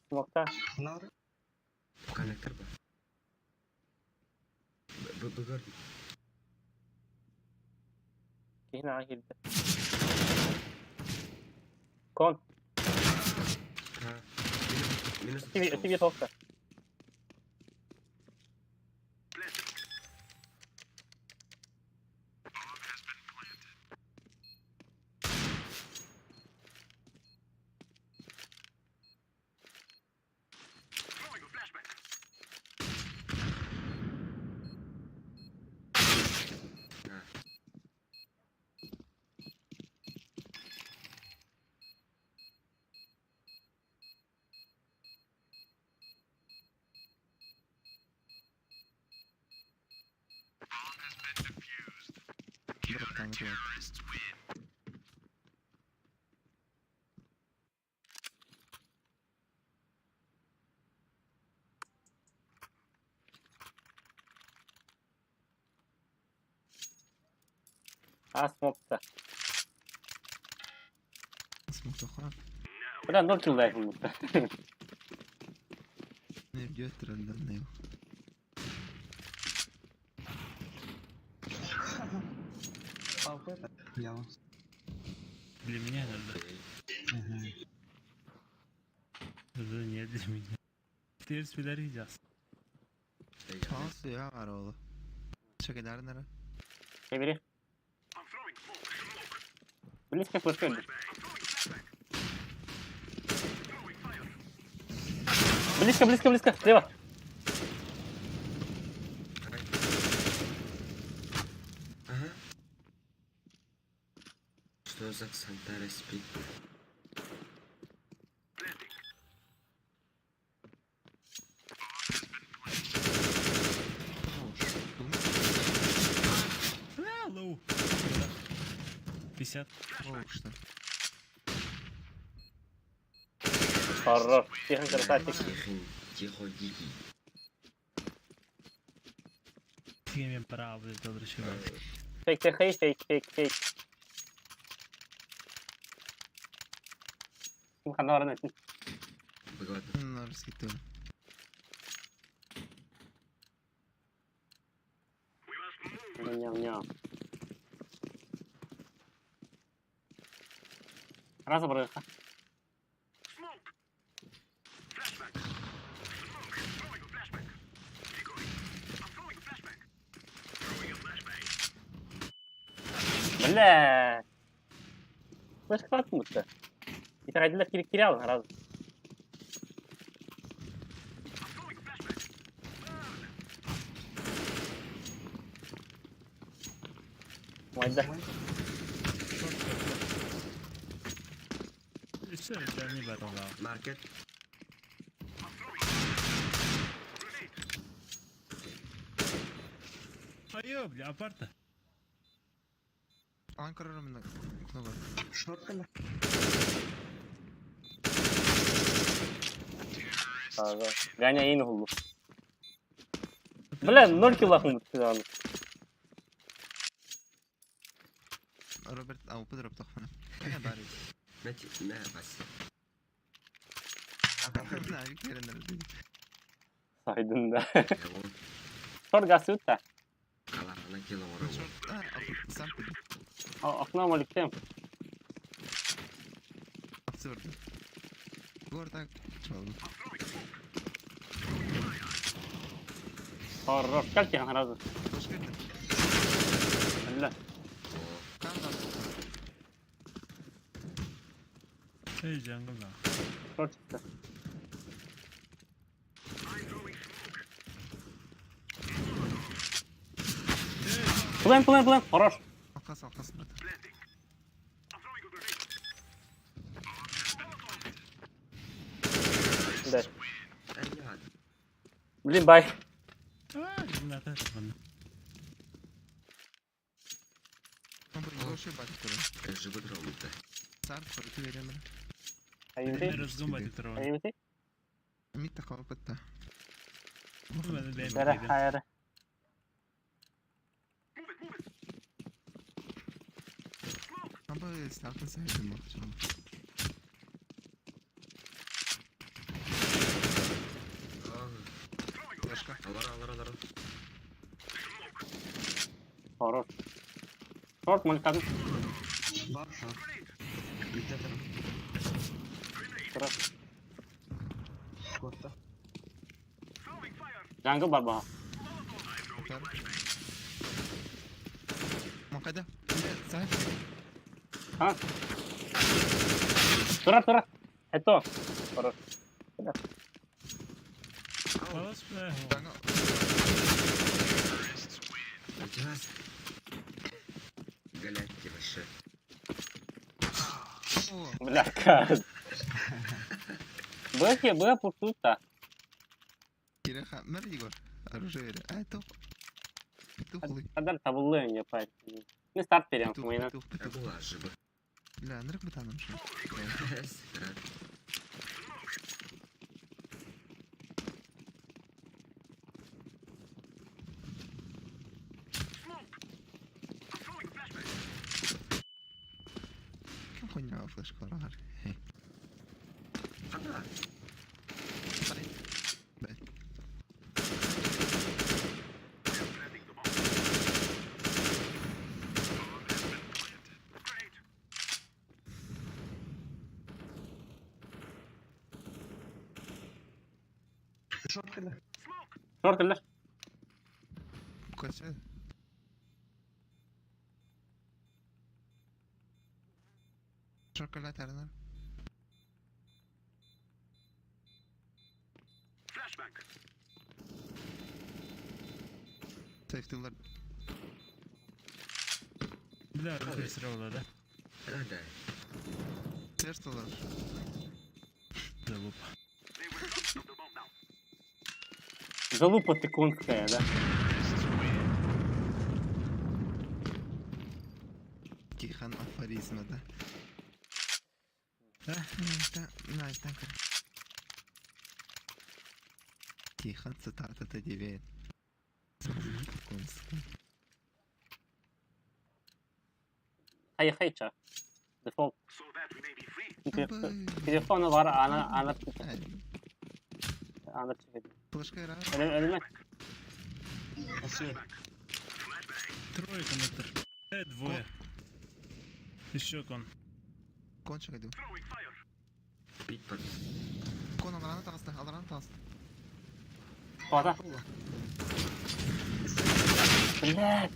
Смокта. Нар. Коннектор бар. Б б Кихин ага кирди. Кон. Ha. Минус Тиби тиби токта. Ha. Дроп там рот. А смокта. Смог тохра. Бля, ноль килл дай будто. Не бьет рандомный. Я. Для меня надо. Мгм. Да нет, для меня. Теперь свидарить. Палас ya var oğlu. Çekilerin nere? Бери. Близко флешка. Близко, близко, близко. Слева. Ага. Что за Сантара спит? А, low. 50. Что? Хорош. Тихо, красавчик. Тихо, тихо, дикий. Тихо, право, добрый человек. Фейк, фейк, фейк, фейк, фейк. Ханорын этин. Богатый. Нарыс gitti. Ням-ням. Раз обрыха. Бля. Флешка хватит. Итагайдылар кире кире алын раз. Майда. Все, я не батл дал. Маркет. Айо, бля, апарта. Ankara Roman'da. Okula bak. Short кэллэ. Ганя ин hullu. Бля, 0 килл ахын Роберт АВП дроп тохмана. Ne bari. На, на, бас. Ne abi kere nerede? Сайдын да. Его Шорт гасы үтті. каларына кило ору. Ha, sen Окно моликтем. Absurd. Горда çaldım. Хорош. Кал тихан разы. Hoş geldin. Бля. Kan da. Эй, jungle да. Шорт çıktı. Плен, плен, плен. Хорош. Alkas alkas burada. Да. Понятно. Блин, бай. А, на та. Ama bu şey baktı. Живут ровно-то. Sarp parası veriyorum. Айымты. Разгон батл. Айымты. Mit de kapattı. Бәрі хайры. Ama startın sevdim bakacağım. Başka. Алара, алара, алара. Хорош. Шорт моликтадым. Бар short. Бүтэ турар. Хорош. Куотта. Jungle бар баға. Makada. Sahip. А? Турар, турар. Это. Хорош. Палас, бля. Kanka. Противас. Галятки вообще. Oo. Бля, как. Бэхи, Б пустута. Kire ha. Nerede Igor? Оружие. А это. Петух лы. Адар табылы не пать. Не старт берем, Петух, мыйна. петух, петух. Акула жиба. Бля, нырк бутаным şu. Kim хуйня флешка var? Hey. Ана. Б. Short кэллэ. Шорт эле. Көсө. Шоколад арнар. Сейфтилар. Бля, быстро да? Да, да. Тесталар. Залупа. Залупа ты конская, да? Тихон афоризма, да? Да? Да, так. Тихон, цитата Т9. Конская. Хай хайча. Дефолт. Телефону бар ана ана ана Флешка раз. Элемент. Трое коннектор. Двое. Еще кон. Кончик иду. Пить под... Кон алараны таҕыста, алараны таҕыста. Хвата. Блядь.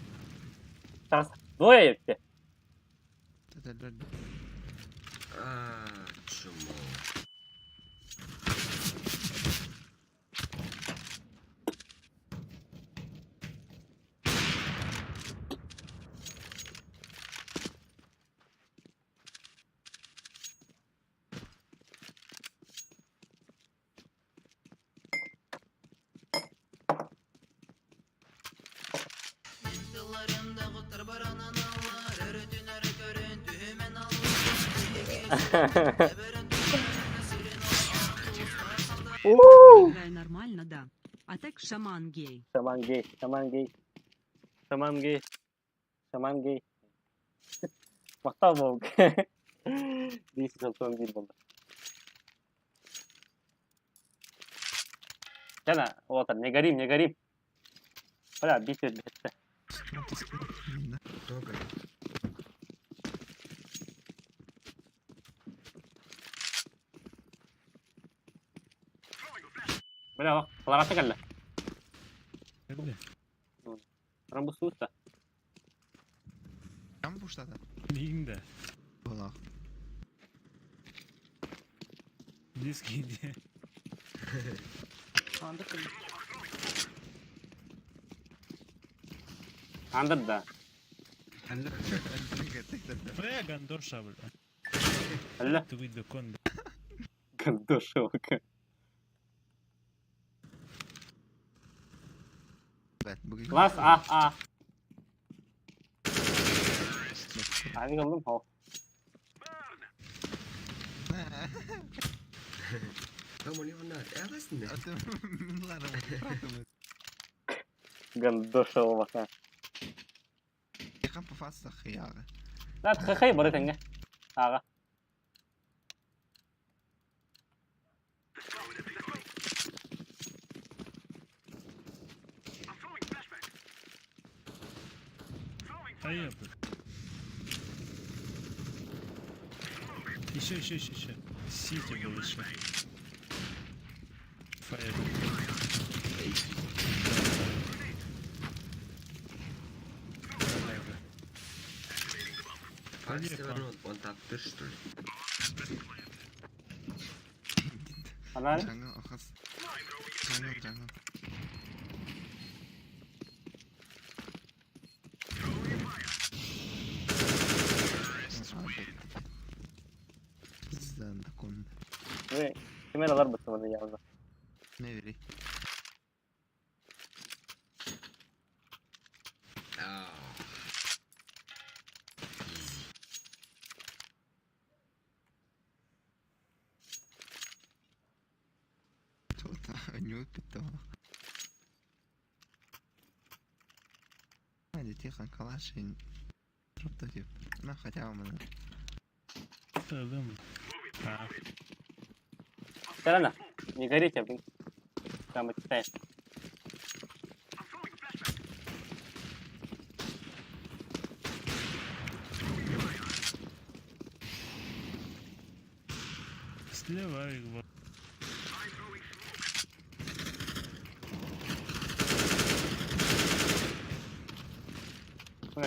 Тарас. Двое епте. Тетеллер. А, чмо. Играю нормально, да. А так шаман гей. Шаман гей, шаман гей. Шаман гей. Шаман гей. Мактал болг. Бес жыл соң болды. Жана, отыр, не горим, не горим. Бля, бит бітті. Кто горит? Бля, ларата кэллэ. Где? Рамбусута. Кам буштата? Мигда. Булах. Близкий где? Андыр да. Бля, гандорша, бля. Алла. Ты выйду кон. Гандошевка. Класс А, А. Ави кылдым, хо. Гандошевка. Тихон по хияга. Да, хай бары теңге. Ага. А ёпта. Еще, еще, еще, еще. Сити был еще. Фаер. Фальс он так ты что ли? Анар. Жаңыл охас. Жаңыл, жаңыл. Пизда, Вы камералар бытты yazdı. Не вери. А. Изи. Кто-то не выпитал. Надя, тихо, калаш и труп тип. Ну, хотя бы мы. Дым. А, Сарана, не горите, блин. Там читаешь. Слева его.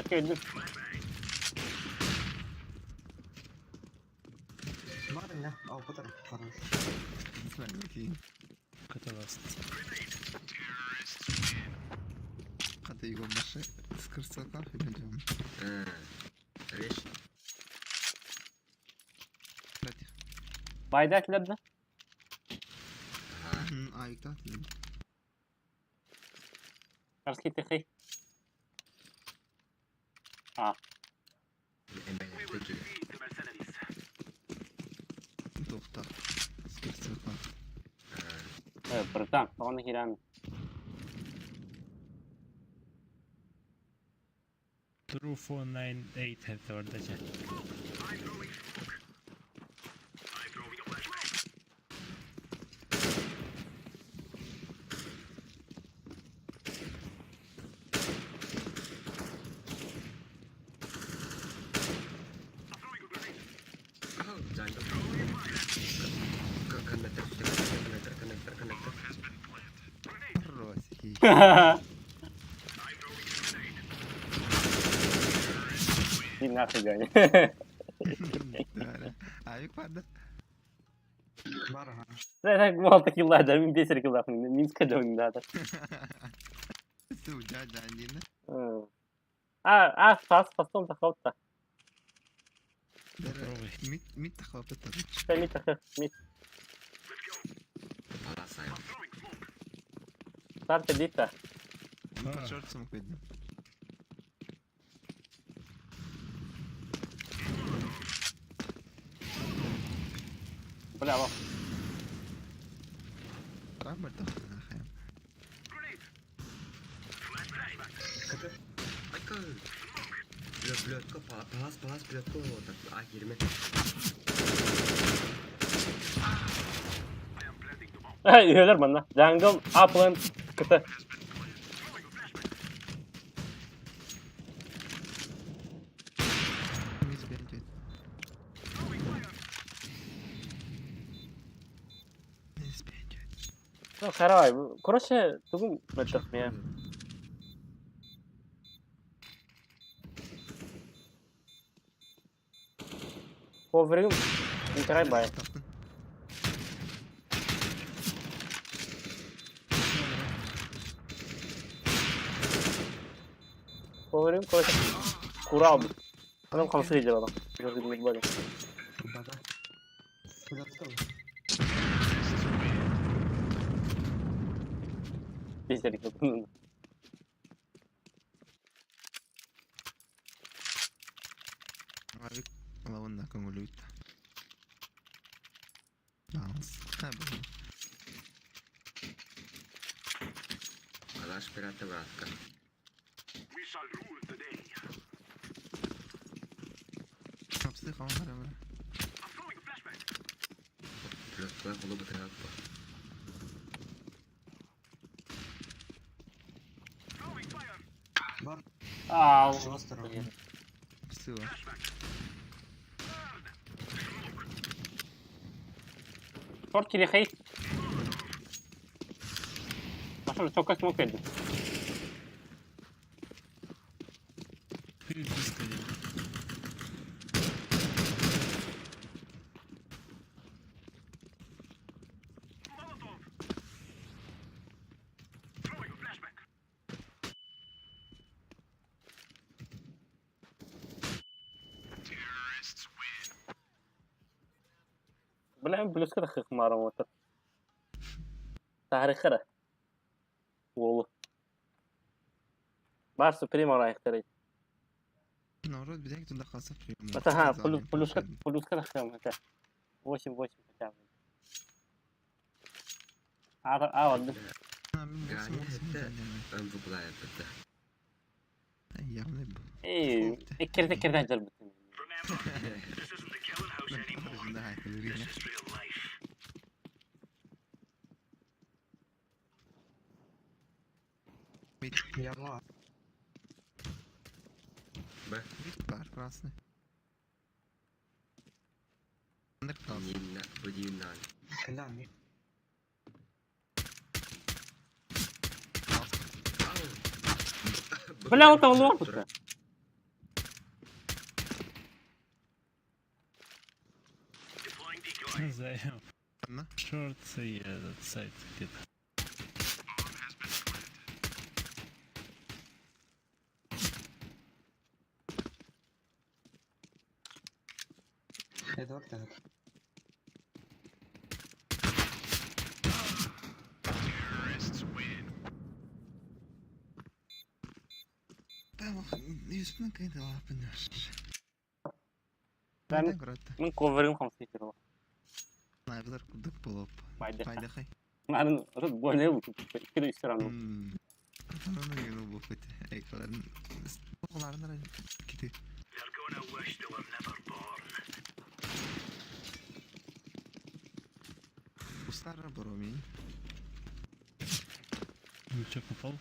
Кэллим. Барыня, алпытар, хорош. Каталаст. Хата его маши с красота идем. Реш. Байдак лебді. А, и так. Арский тихий. А. Тоқтар. Скырсыта. Братан, он хиран. True 498 hep orada. Connector, connector, connector. Росики. Иди нахуй, Ганя. Да, Авик падает. Бар, Так мал таки ладер, мин бесер кылдах, мин скажу надо. Су, дядя, Нина. А, фас, фасом тахалта. Мит, мит тахалта. Мит тахалта, мит. Старта дита. Шорт смог видно. Бля, во. Блядка, палас, палас, блядка, а, girme. Üyeler bana. Jungle, Upland, kıta. Ну, харай. Короче, тугум мөлтөх мен. Коврим. Интерай бай. Коврим, короче, курал. Адам хамсы идет адам. Пиздец, Авик лавында көңүл үт. Палаш пирата братка. Апсы қалған бара. Блядка, голубы тряпка. Бар. Ау. Сыла. Шорт кирехей. Пошел, только смог келди. Переписка değil. Бля, плюска да хыхмарым отыр. Тарихыра. Уолу. Бар суприм орайықтыр. Наоборот, бизек туда қалса прием. Ага, плюска, плюска да хым, это. 8-8 хотя бы. А, а, ладно. Явный был. Эй, керде керде жар бітін. Да, это время. Я была. Б. Бар, красный. Красный. Нина, будина. Клями. Бля, он там лорд. Стоял. Анна? Шорт и этот сайт где-то. Эдуард этот. Юспин кайда лапынаш. Ben- Майдан көрөттө. Мин коверым хамсыйтыр. Найбылар курдук болуп. Майда. Майдахай. Марын рот больной бу. Кире үстер Ананы гына бу бит. Эйкаларын. Оғларын кити. Устара боромин. Ну чё, попал?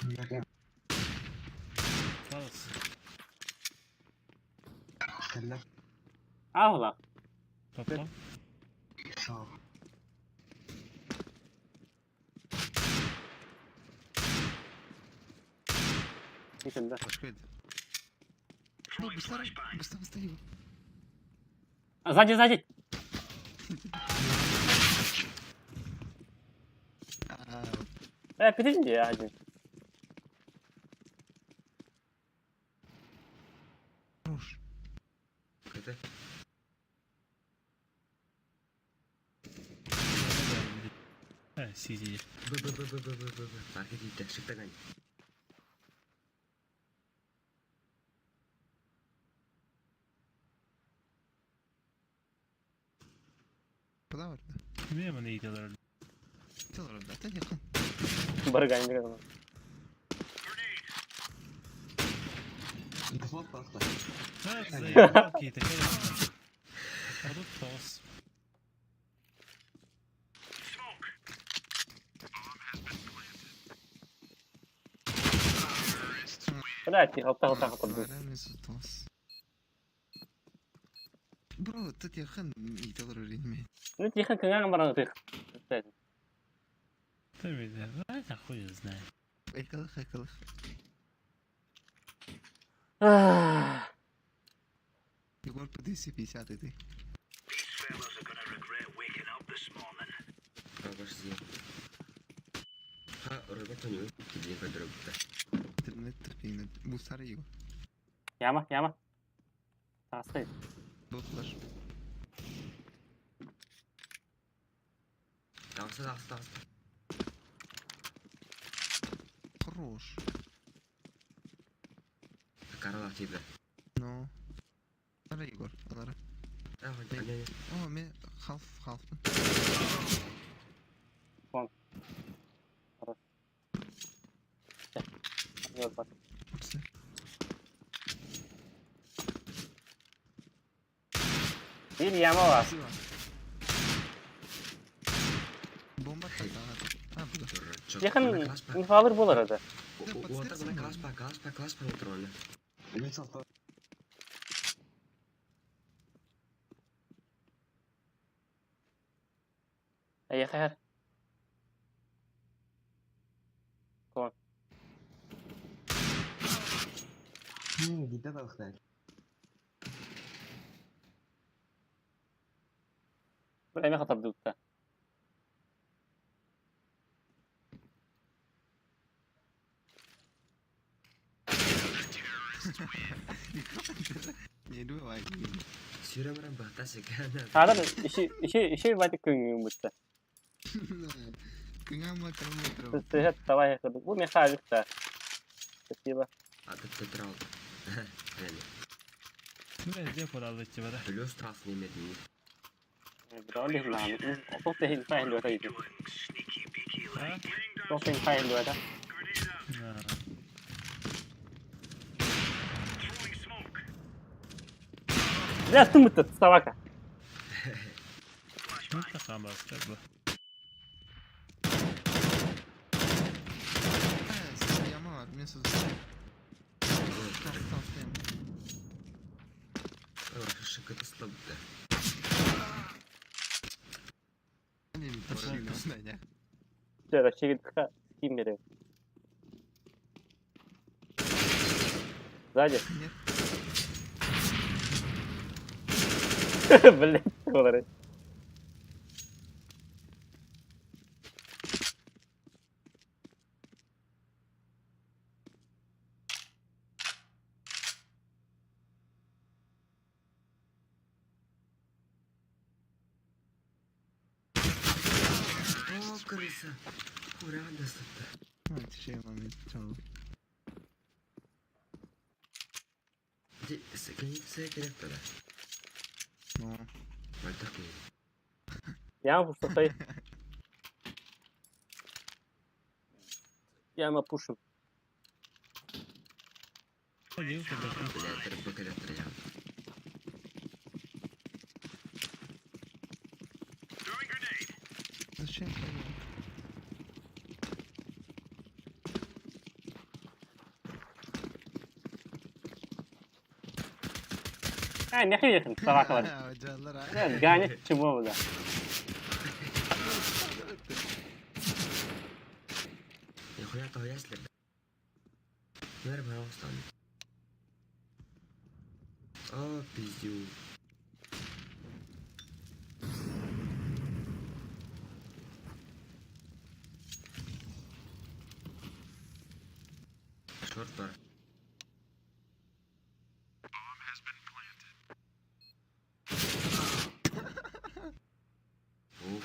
Да. Палас. Кэллэ. Алла. Попал? Сау. Итинде. Башка Бу бустара, буста буста его. Сзади, сзади. А, Подожди, один. Хорош. Это? А, сиди. Б, Б, Б, Б, Б, Б, Б, Б. Маркет иттэ, шиктагань. Куда vardı? Ne hemen iyi diyorlar. Çalar orada. Yakın. Барган деген. Дефолт просто. Да, заебал какие-то, конечно. А тут тос. Бля, тихо, тихо, тихо, тихо. Бро, тут yakın италар öğrenme. Ну тихо, кыңаң баран тих. Ты меня, а хуй его знает. Экалых, экалых. Егор по 250 и ты. Обожди. Ха, робот у него. Где подробно? Интернет терпение. Бустара его. Яма, яма. Тастай. Был флеш. Тағысы, тағысы, тағысы. Хорош. Карла тебе. Ну. Ара Егор, ара. А, вот, не, не. О, мен халф, халфпын. Все. Bir яма бар. Спасибо. Бомба тогда. А, буду. Дурачок. Якын Она класс па. инфалар болар ада. Вот так она класс па, класс па, класс па патроны. Лицо то. Яхар. Где балыктар? Бля, мен хатар дутта. Не думай. Сюрем бахта секана. Хадar işi işi işi байтык көңүм бутта. Кыңама километров. Сыһат давай якын. Бу мен хавикта. Спасибо. А ты тетрал. Реально. Бля, где куда идти, да? Плюс тас не медни. Бра, лих лам. Тоқта хин файл дуата ити. А? Тоқта хин файл дуата. Да. Бля, тумытта собака. Ну, такая как бы. Яма бар, мен сөз. Тас, тас, яма. Шиката слабда. Не, не, Жара чегит ха ким берем. Сзади. Нет. Блять, олар. Крыса. Куран да сытта. Şey var, Ди кини керек тогда. No. Мальтах кини. Я пустотay. Яма пушим. Ходил куда-то. Бля, трубка коллектор я. Зачем? Э, не хи собакалар. Жаллар. Гонять чего да. Нихуя того ясли. Наверное, пожалуйста. О, пиздю. Шорт бар. Ух,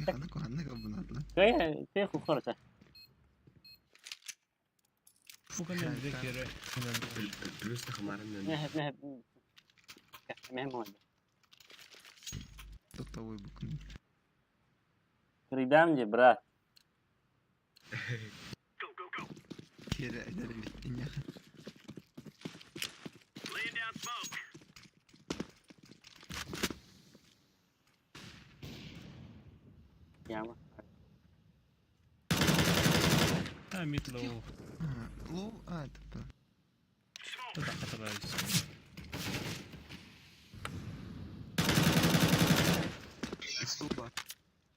Ханна ханна кабынатла. Кая, ты хухорта. Фука мен бекере. плюс тахмарым мен. Не, не. Не мой. Токтовой букны. Придам мне, брат. Kere eder bittin ya. Яма. А, мид лоу. Лоу, а, типа. Туда хатабаюсь. Сука.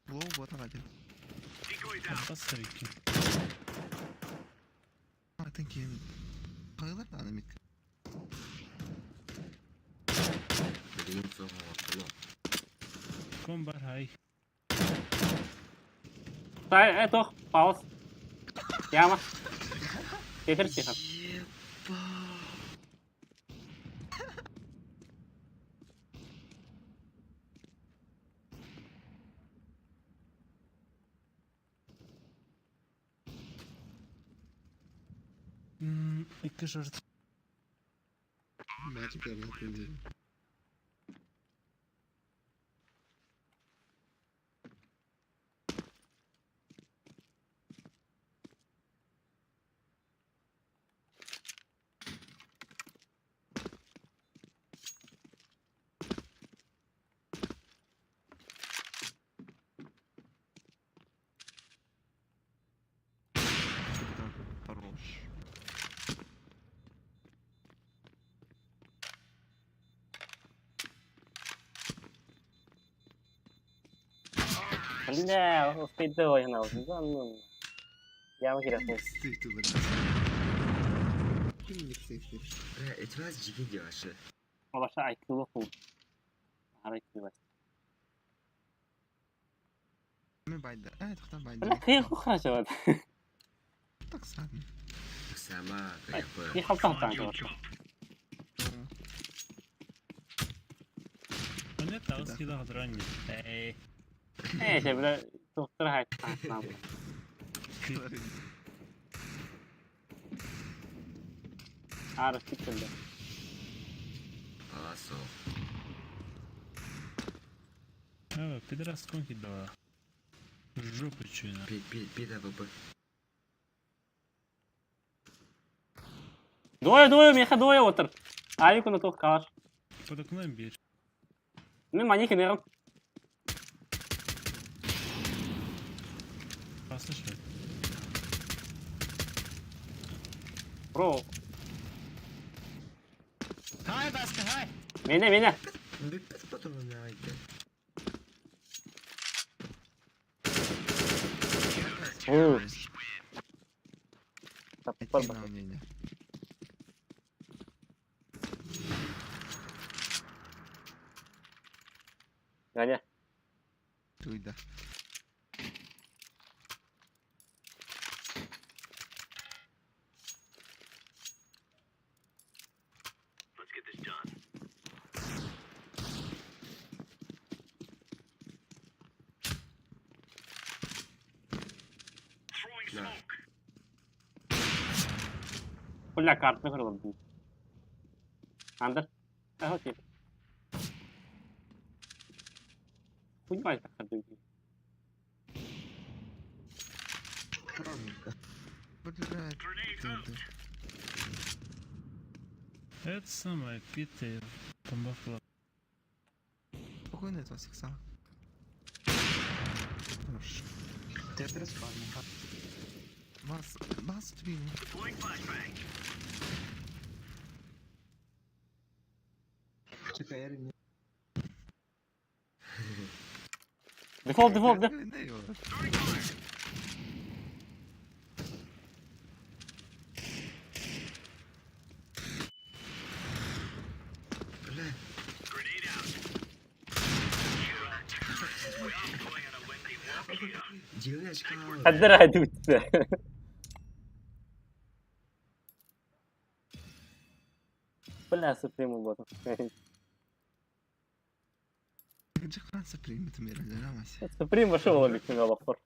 Лоу бота hadi. Бассарики. Атын кийин. Кайылар да аны мит. Билигин соға оттуно. Ком бар хай. Тай, э, тох, пауз. Яма. Теперь тихо. Еба. Икки шорт. Бачы көрмөтүн. Хорош. Бля, успейды ойнау. Да, ну. Яма керек. Сыйтылыр. Kimlik seyftir. Бля, эти вас жиги деваши. Алаша айкылы қул. Арай кылы. Ми байда. Э, тоқта байда. Бля, кый хухра жават. Так сам. Сама, кайфы. И халтан тан жават. Мне таус кида хадранни. Эй. Э, же, бля, тоқтыр хайт. Арыс кетті. Аласо. А, пидорас ком кидала. Жопу чуйна. Пи, пи, пи, да, ВП. Двое, двое, меха двое отыр. Авик оны тоқ калаш. Под окном бир. Мен манекен берем. Послушай. Бро, Хай, Баска, хай! мене, мене. Бүппет патронын айды. Таппар ба. Ганя. Туйда. На. Бля, картаны көрө Андер. Окей. Хуйня это ходы. Коронка. Блядь. ты, да. Это самое питое бомбафла. Спокойно это всех сам. Хорошо. Тетрис парни. Вас, вас твин. Чекай, я не. Дефолт, дефолт, дефолт. Бля. Девочка. Отдырадуйся. Бля, суприм ботом. Джаханса примет мир, да, Суприм вошел Алексей Лафор.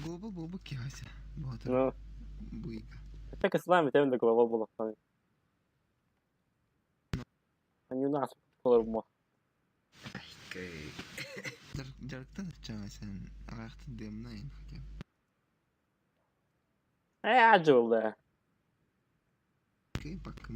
Глобал был бы киася. Вот. Ну, Буйка. так и с нами, тем до глава было. Они у нас колормо. Окей. Жарктан чагасан агахты демнайн хотя. Аджил, да. Окей, пока.